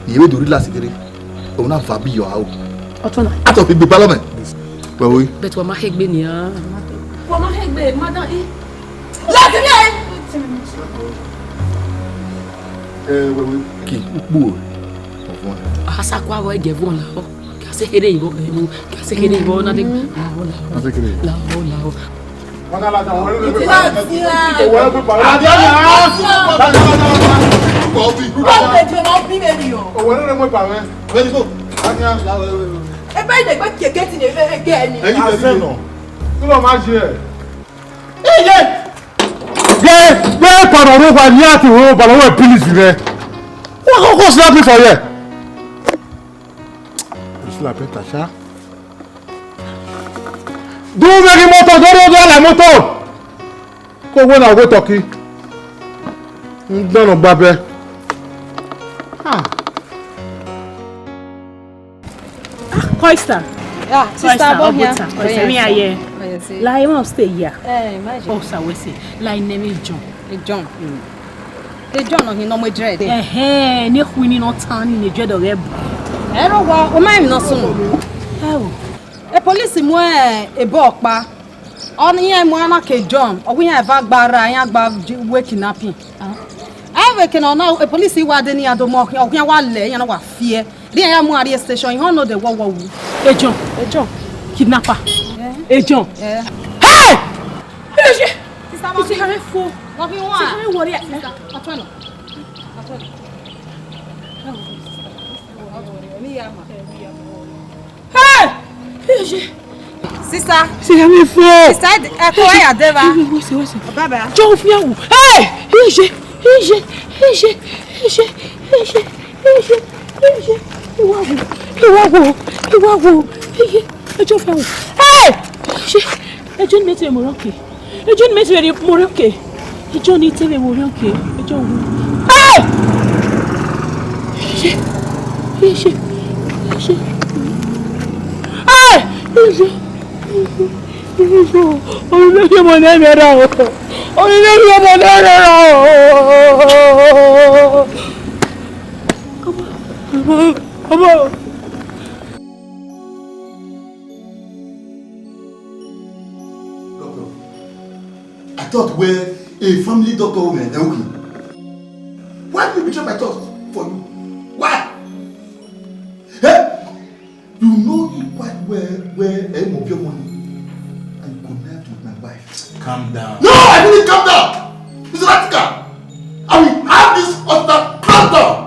Yẹ vbe do ri last kere. Ọ na va bi yọ aro. Ọtọ na. Atọ fi gbe balọ mẹ. Wẹ wo. But wa ma he gbe nian. Wa ma he gbe, madam, i. Lati mi ai. Eh, wẹ wo. Ki ukpu. Ọvọn. Asa kwa wọ ẹjẹ vọn la ọ. Kí a se kere ìwọ, ẹ wo, kí a se kere ìwọ, na de. La ọ, la ọ. A se kere. La ọ, la ọ. Wọ́n dá ládàá, wọ́n lè mú ìpàdé. Wọ́n lè mú ìpàdé. Wọ́n lè mú ìpàdé. Wọ́n lè mú ìpàdé. Wọ́n lè mú ìpàdé. Wọ́n lè mú ìpàdé. Ẹ bá ilẹ̀ gbé kẹ̀kẹ́ ti lè fẹ́ gẹ́ ẹ ni. Ẹyin tẹ̀lé mi nọ. Kí ló máa ṣe ẹ̀? Iye! Ye, ye, pardon, no, why you have to, oh, pardon, why please, man? What, what, what's happening for here? Priscilla, better, sha. Do make motor, do, do, do, like motor. Ko wẹ na wẹ tọki. N gbẹnnọ gba bẹ. Ah. Coista. Yeah, sister, Coista, abọ hia. Coista, mi aye. Oh, yes, see. Like, I wan stay here. Eh, imagine. Oh, sir, we say, like, name is John. Eh, John. Mm. Eh, John, no, he no more dread. Eh, eh, ne khuini no tan ni ne dread ọghe bu. Ẹ rọ wa, o ma mi no sun. Ẹ o. E police mu, eh, ebo ọkpa. Ọna iran mu ana ke John, ọ wẹ iran eva gba ra, iran gba ji-, wẹ kidnapping. Ah. Ẹ vbe ke nọ na, e police wa de ne iran do mu ọkhian, ọkhian wa lẹ, iran na wa fiẹ. Rhie iran ya mu iran rrie station, iran no de wọ wọ wu. E John. E John. Kidnapper. Eh. E John. Eh. Hey! Hey, shit! Sister, Mami. Sister, Mami, fo. Mami, wa. Sister, Mami, worry. Sister, atọnọ. Atọnọ. Hey! Iye. Sister. Sister, mi fo. Sister, ẹ kọ ẹ ya dẹ va. Wait, wait, wait. Bye bye. Jọ fi awu. Hey! Iye, iye, iye, iye, iye, iye, iye, iye. Iwa wo, iwa wo, iwa wo. Iye, ẹ jọ fi awu. Hey! Iye. Ẹ jọ ni mẹ ti mọ rọkẹ. Ejọ ni mẹ ti vbe rhie mọ rre oke. Ejọ ni te vbe mọ rre oke. Ejọ wo. Hey! Iye! Iye! Iye! Hey! Iye! Iye! Orí ló fi ọmọ náà rẹ ra o. Orí ló fi ọmọ náà rẹ ra o. Ọmọ, ọmọ. Doctor, I thought we're a family doctor, woman, eh, okay. Why do you betray my trust for you? Why? Eh? You know you quite well where I will be money and connect with my wife. Calm down. No, I didn't calm down. Mister Latika, I will have this hospital closed down.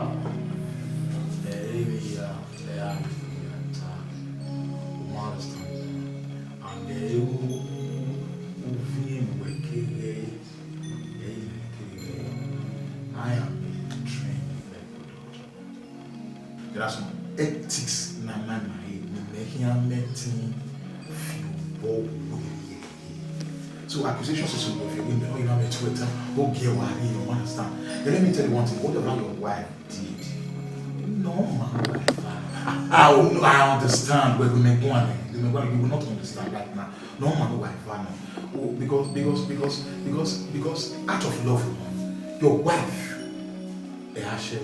Ẹ i re ya, ẹ i re ya ta. You understand? And, eh, u, u, u, u viọ ẹre keghe, ẹ i re keghe. I am a trained medical doctor. There are some ethics na ma ma he, ne mẹ khian mẹ tin fi obọ werriẹ. So accusations is your favorite, you know, you know, me Twitter, okay, why, you understand? And let me tell you one thing, whatever your wife did, no man will, I, I, I understand where we make one, you will not understand right now. No man will, oh, because, because, because, because, because out of love, your wife, eh, Ashe,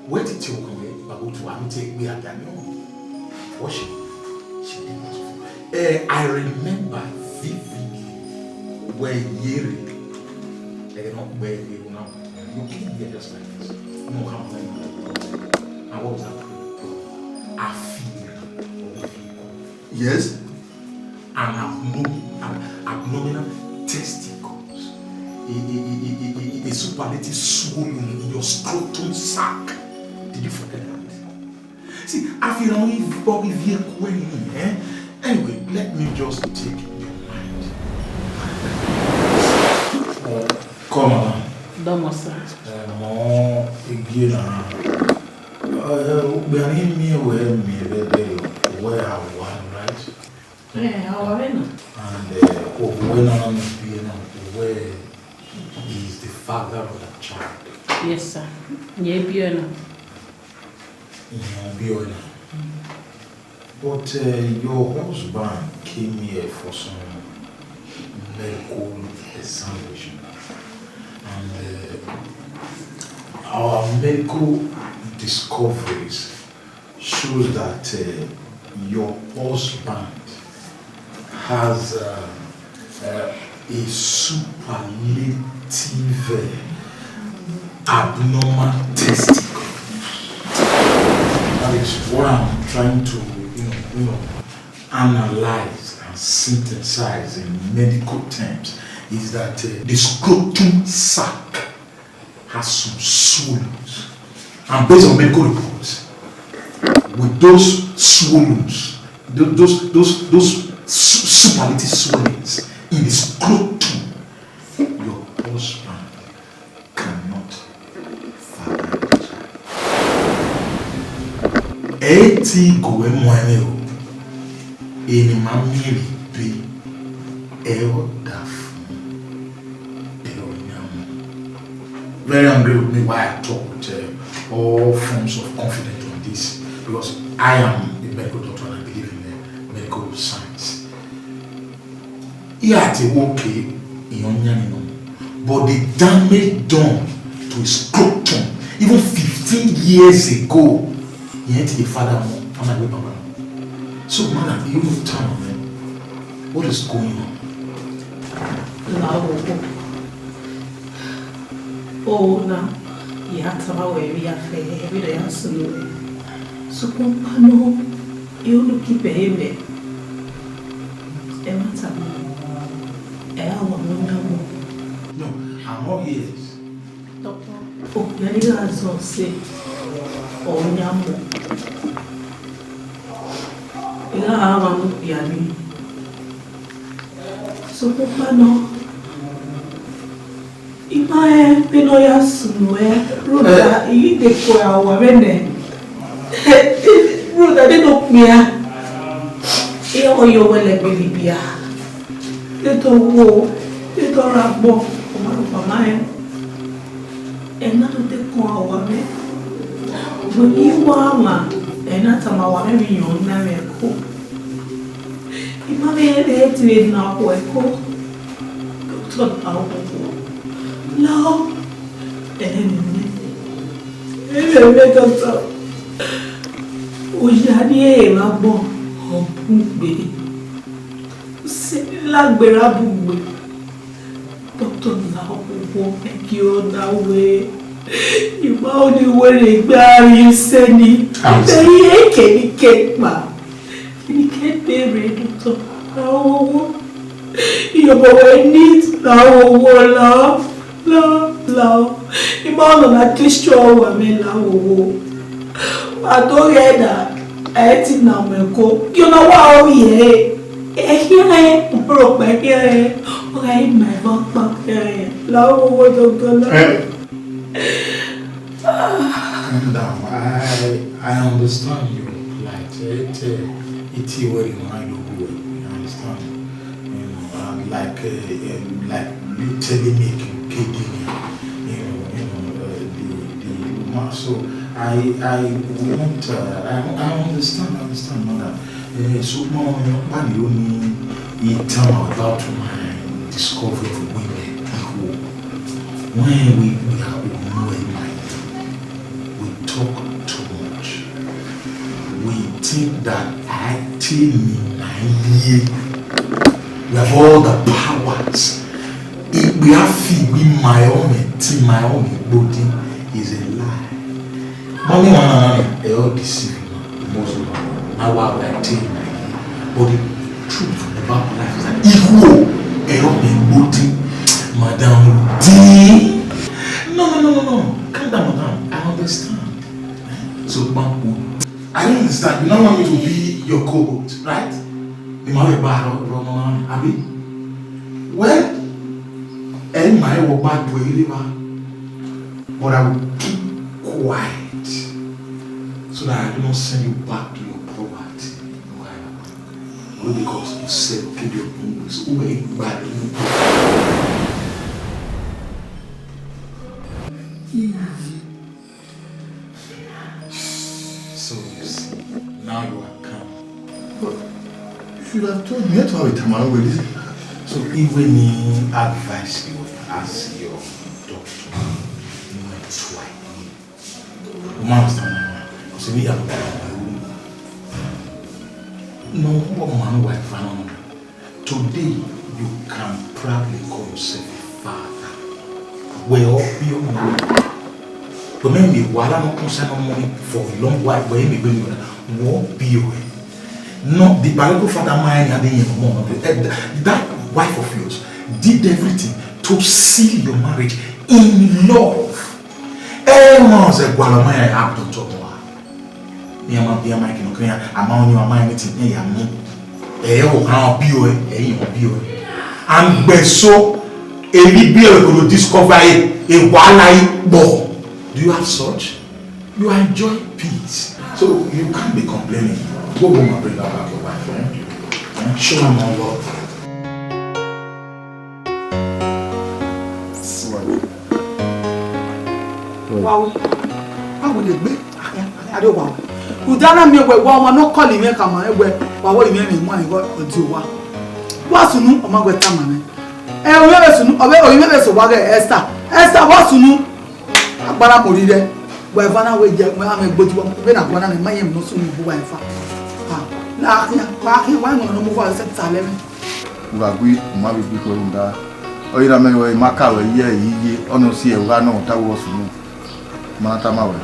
wẹ te tie ọkhan wẹ, ba go to am, te egbe a da ni ọ. What she, she did not for. Eh, I remember vividly where Yeri, eh, not where you now. You came here just like this. No, how many? And what was that? I feel. Yes. An abnorm-, an abdominal testicles, a, a, a, a, a, a superlative swollen in your scrotum sac. Did you forget that? See, I feel only Bobby vehicle, eh? Anyway, let me just take your mind. Uh, come on. Domo, sir. Uh, mo, again, uh, uh, we are in me, we are me, we are, we are one, right? Yeah, our way now. And, uh, we are now, we are now, where he is the father of the child. Yes, sir. Yeah, be now. Yeah, be now. But, uh, your husband came here for some medical examination. And, uh, our medical discoveries shows that, uh, your husband has, uh, uh, a superlative, uh, abnormal testicles. That is what I'm trying to, you know, you know, analyze and synthesize in medical terms, is that, uh, the scrotum sac has some swellings. And based on medical reports, with those swellings, tho-, those, those, those su-, superlative swellings in the scrotum, your husband Ẹ i te go ẹmwẹ mwẹ o, eni ma miẹn vbe ibe, ẹ i ọdafẹn, ẹ i ọyan mwẹ. Very angry with me why I talk with uh, all forms of confidence on this, because I am a medical doctor and I believe in uh, medical science. He had to okay in onion, but the damage done to his scrotum even fifteen years ago, he ain't the father more. I'm like, wait, Baba. So, madam, you look down on me. What is going on? Lawowo. Oh, na, ya tama wẹ vbe ya fẹ, vbe ya sunu wẹ. Sokpan kpa nọ, e unu ki bẹre mẹ. Ẹ ma tama, ẹ a wa mu yan mu. No, I'm all ears. Doctor. Oh, ya ni gha zọ sẹ, ọ yan mu. Ẹ gha wa mu ya ni. Sokpan kpa nọ, I ma rẹn vbene ọ ya sunu ẹn, rhunmwuda I ghi de kue aro uwa mwẹ nẹ, rhunmwuda vbene okpia, iran ọ ye owẹ lẹgbẹ Libya, te do wo, te do ra agbọn, ọ ma rhọkpa ma rẹn. Ẹ na do dekun aro uwa mwẹ, wẹ ne I wa mwa, ẹ na tama uwa mwẹ vbe iran na mwẹ ẹko. I ma vbe rẹn vbe te vbe na okhuo ẹko. Doctor, na okhuo. Lao, ẹmwẹ mwẹ. Ẹmwẹ mwẹ, doctor. Oya ni ẹre vbe agbọn, ọ bun gbe. Sẹ ne I la gbe ra bun gbe. Doctor, na okhuo, ẹ gie ọ na wẹ, I ma ho ne I wẹ rre egbe a rrie sẹ ni. Am- Ẹ i re kẹnikẹ kpa. Kẹnikẹ te rre, doctor, Lawowo. Iyobọ wẹ need, Lawowo, lao, lao, lao. I ma nọ na destroy uwa mwẹ, Lawowo. A do ghẹ na, a i te na mu ẹko. Gie ọ na wa ro vbiẹ re. Ẹ khian rẹn, u rhọkpa ẹ khian rẹn, ọ gha re ma evba ọkpa khian rẹn. Lawowo, doctor, lao. Eh? Calm down. I I understand you. Like, it, uh, it's your wedding, I know who you understand. You know, and like, uh, um, like, you telling me to kill me, you know, you know, uh, the, the woman. So I, I want, uh, I, I understand, I understand, mother. Eh, sokpan ọkpa ni o ni itan about my discovery of women. When we, we are in my, we talk too much. We think that I tell me my year. We have all the powers. If we have feel we my own, think my own body is a lie. Mami wan na ẹ ọ deceive me, most of all. Now why would I tell you my name? But the truth about life is that Igbo, ẹ ọ be body, madam, D. No, no, no, no, no. Calm down, madam. I understand. So, Bambo, I don't understand. You don't want me to be your cohort, right? The man we bar, abi? Well, ẹ ma ẹ wọ ba do ere ba. But I will keep quiet so that I do not send you back to your poverty. Only because you said, "Keep your own ways." Who are you bad? So you see, now you are calm. But you should have told me. That's why we tamara with this. So even me advise you as your doctor, you might try. You understand? So we have no one man wife. Today, you can proudly call yourself a father. Wẹ ọ bi ọmọ rẹ. Wẹ mẹ mi wàhálà no concern no money for a long while. Wẹ mi gbe mi wẹ ọ bi ọmọ rẹ. No, the biological father ma ẹni adé yẹn ọmọ ọmọ rẹ. Eh, that wife of yours did everything to seal your marriage in love. Ẹ ma ọsẹ gualọ ma ya doctor wa. Iran ma biẹ ma kinu kiri, a ma ọni, a ma anything, iran ya mu. Ẹ, ọ khan ọ bi ọe, ẹ, iran ọ bi ọe. And gbẹso, emwi biẹ ọe ko do discover e, e wàhálà i kpọ. Do you have such? You are enjoying peace. So you can't be complaining. Go home and bring her back your wife, eh? Eh? Show her more love. Wa we, wa we de gbe. Ade wa we. Uda na miẹn wẹ wa ọmwa ne ọ kọlọ mwẹ khama, wẹ wa wẹ mwẹ mwẹ mu ẹre ọdi owa. Wa sunu, ọ ma wẹ tama mwẹ. Ẹ, ovbi mwẹ vbe sunu, ovbi, ovbi mwẹ vbe sẹ owa ghe Esther. Esther, wa sunu. Agbara mori rẹ, wẹ eva na wẹ ye, wẹ amẹ gbodi wa, vbene agbara na ma ye emwi ne ọ sunu bu wa eva. Ah, la khian, wa khian, wa nọ ne ọ mu wa sẹ ta lẹ mwẹ. Wa gui, u ma vbe gui kọ rhunmwuda. Ọ yena mẹ wẹ, I ma ka ruẹ ye, I ye, ọ nọ si ẹre, u gha nọ ta wẹ ọ sunu. Ma na tama wẹ.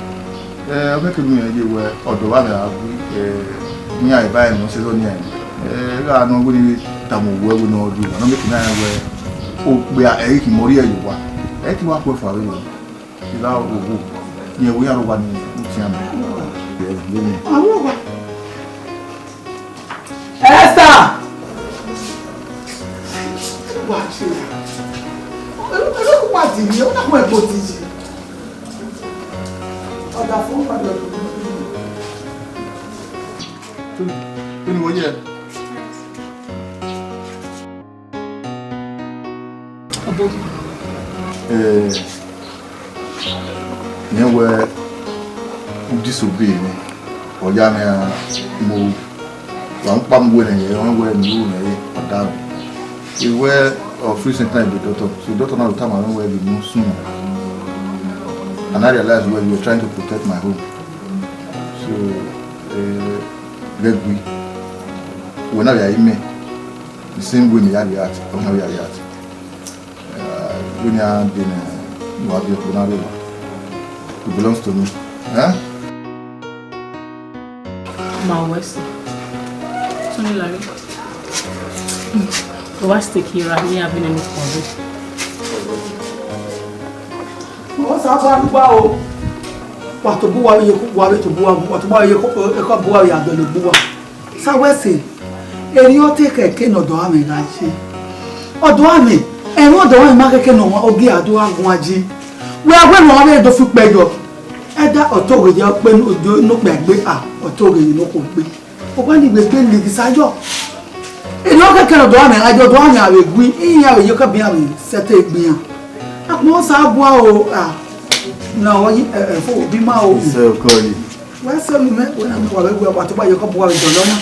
Eh, ọ miẹn kevbe irẹn ye wẹ, ọdọ vbe amwẹ a gui, eh, iran eva ẹmwẹ ọse zọ nian. Eh, gha nọ wẹ ne tama owẹ wẹ ne ọ rrie owa, nọ miẹn kevbe iran wẹ, okpia ẹre I khin mẹ ọ rhie ye owa. Ẹ i te wa khuẹ fua vberriọ. I gha ghogho, rẹn wẹ iran rre owa ni utian mẹ. Ẹ, vbene Esther! Wa tie. Ẹ, ẹ, ẹ, wa di mi, ọ na mu ẹgbẹ oti yi. Ọdafẹn padà. Kí ni wọ́n yẹ? Ọbọ. Eh, yẹn wẹ u disobey mwẹ, ọ ya mwẹ a mu, wa mu kpa mu wẹ nẹ, yẹn wẹ ne u nẹ ọda. I wẹ ọ free center in the doctor, so doctor na do tama mwẹ wẹ ghi mu sunu. And I realize wẹ you were trying to protect my home. So, eh, ghẹ gui, wẹ na vbe a imẹ. The same way ne I react, ọ na vbe a react. Uh, when I did, uh, you have your Bonari, it belongs to me. Huh? Ma wẹ sẹ. Tony Larry. Wa stick here, me have been in the. Wọ́n sá bá dúpọ̀ o. Wà tó bú wa yẹ kó, wà tó bú wa, wà tó bú wa yẹ kó, ẹ̀kọ́ bú wa yẹ àgbẹ̀ ló bú wa. Sa wẹ sẹ, erriọ te kẹkẹ ne ọdọ amwẹ gha ye. Ọdọ amwẹ, ẹmwẹ ọdọ amwẹ ma kẹkẹ ne ọ ghi a do gha guan ye. Wẹ a wẹ ne ọ vbe do fi ukpẹ yọ. Ẹdẹ ọtọ ghe ye ọkpẹ ne okpia gbe a, ọtọ ghe ye ne okhuo gbe. Ọ wa ni wẹ gbe lighi sa yọ. Erriọ kẹkẹ ne ọdọ amwẹ gha ye, ọdọ amwẹ a vbe gui, iran vbe ye ọkọ bian vbe sẹtin egbe iran. Akpọn sa bua o, a, na ọ yi, ẹ, ẹ, fo bi ma o. Iṣẹ́ ọkọ yìí. Wẹ sẹ unu mẹ, wẹ na mẹ wa vbe wẹ wa to gba ye ọkọ bua vbe dọlọ na.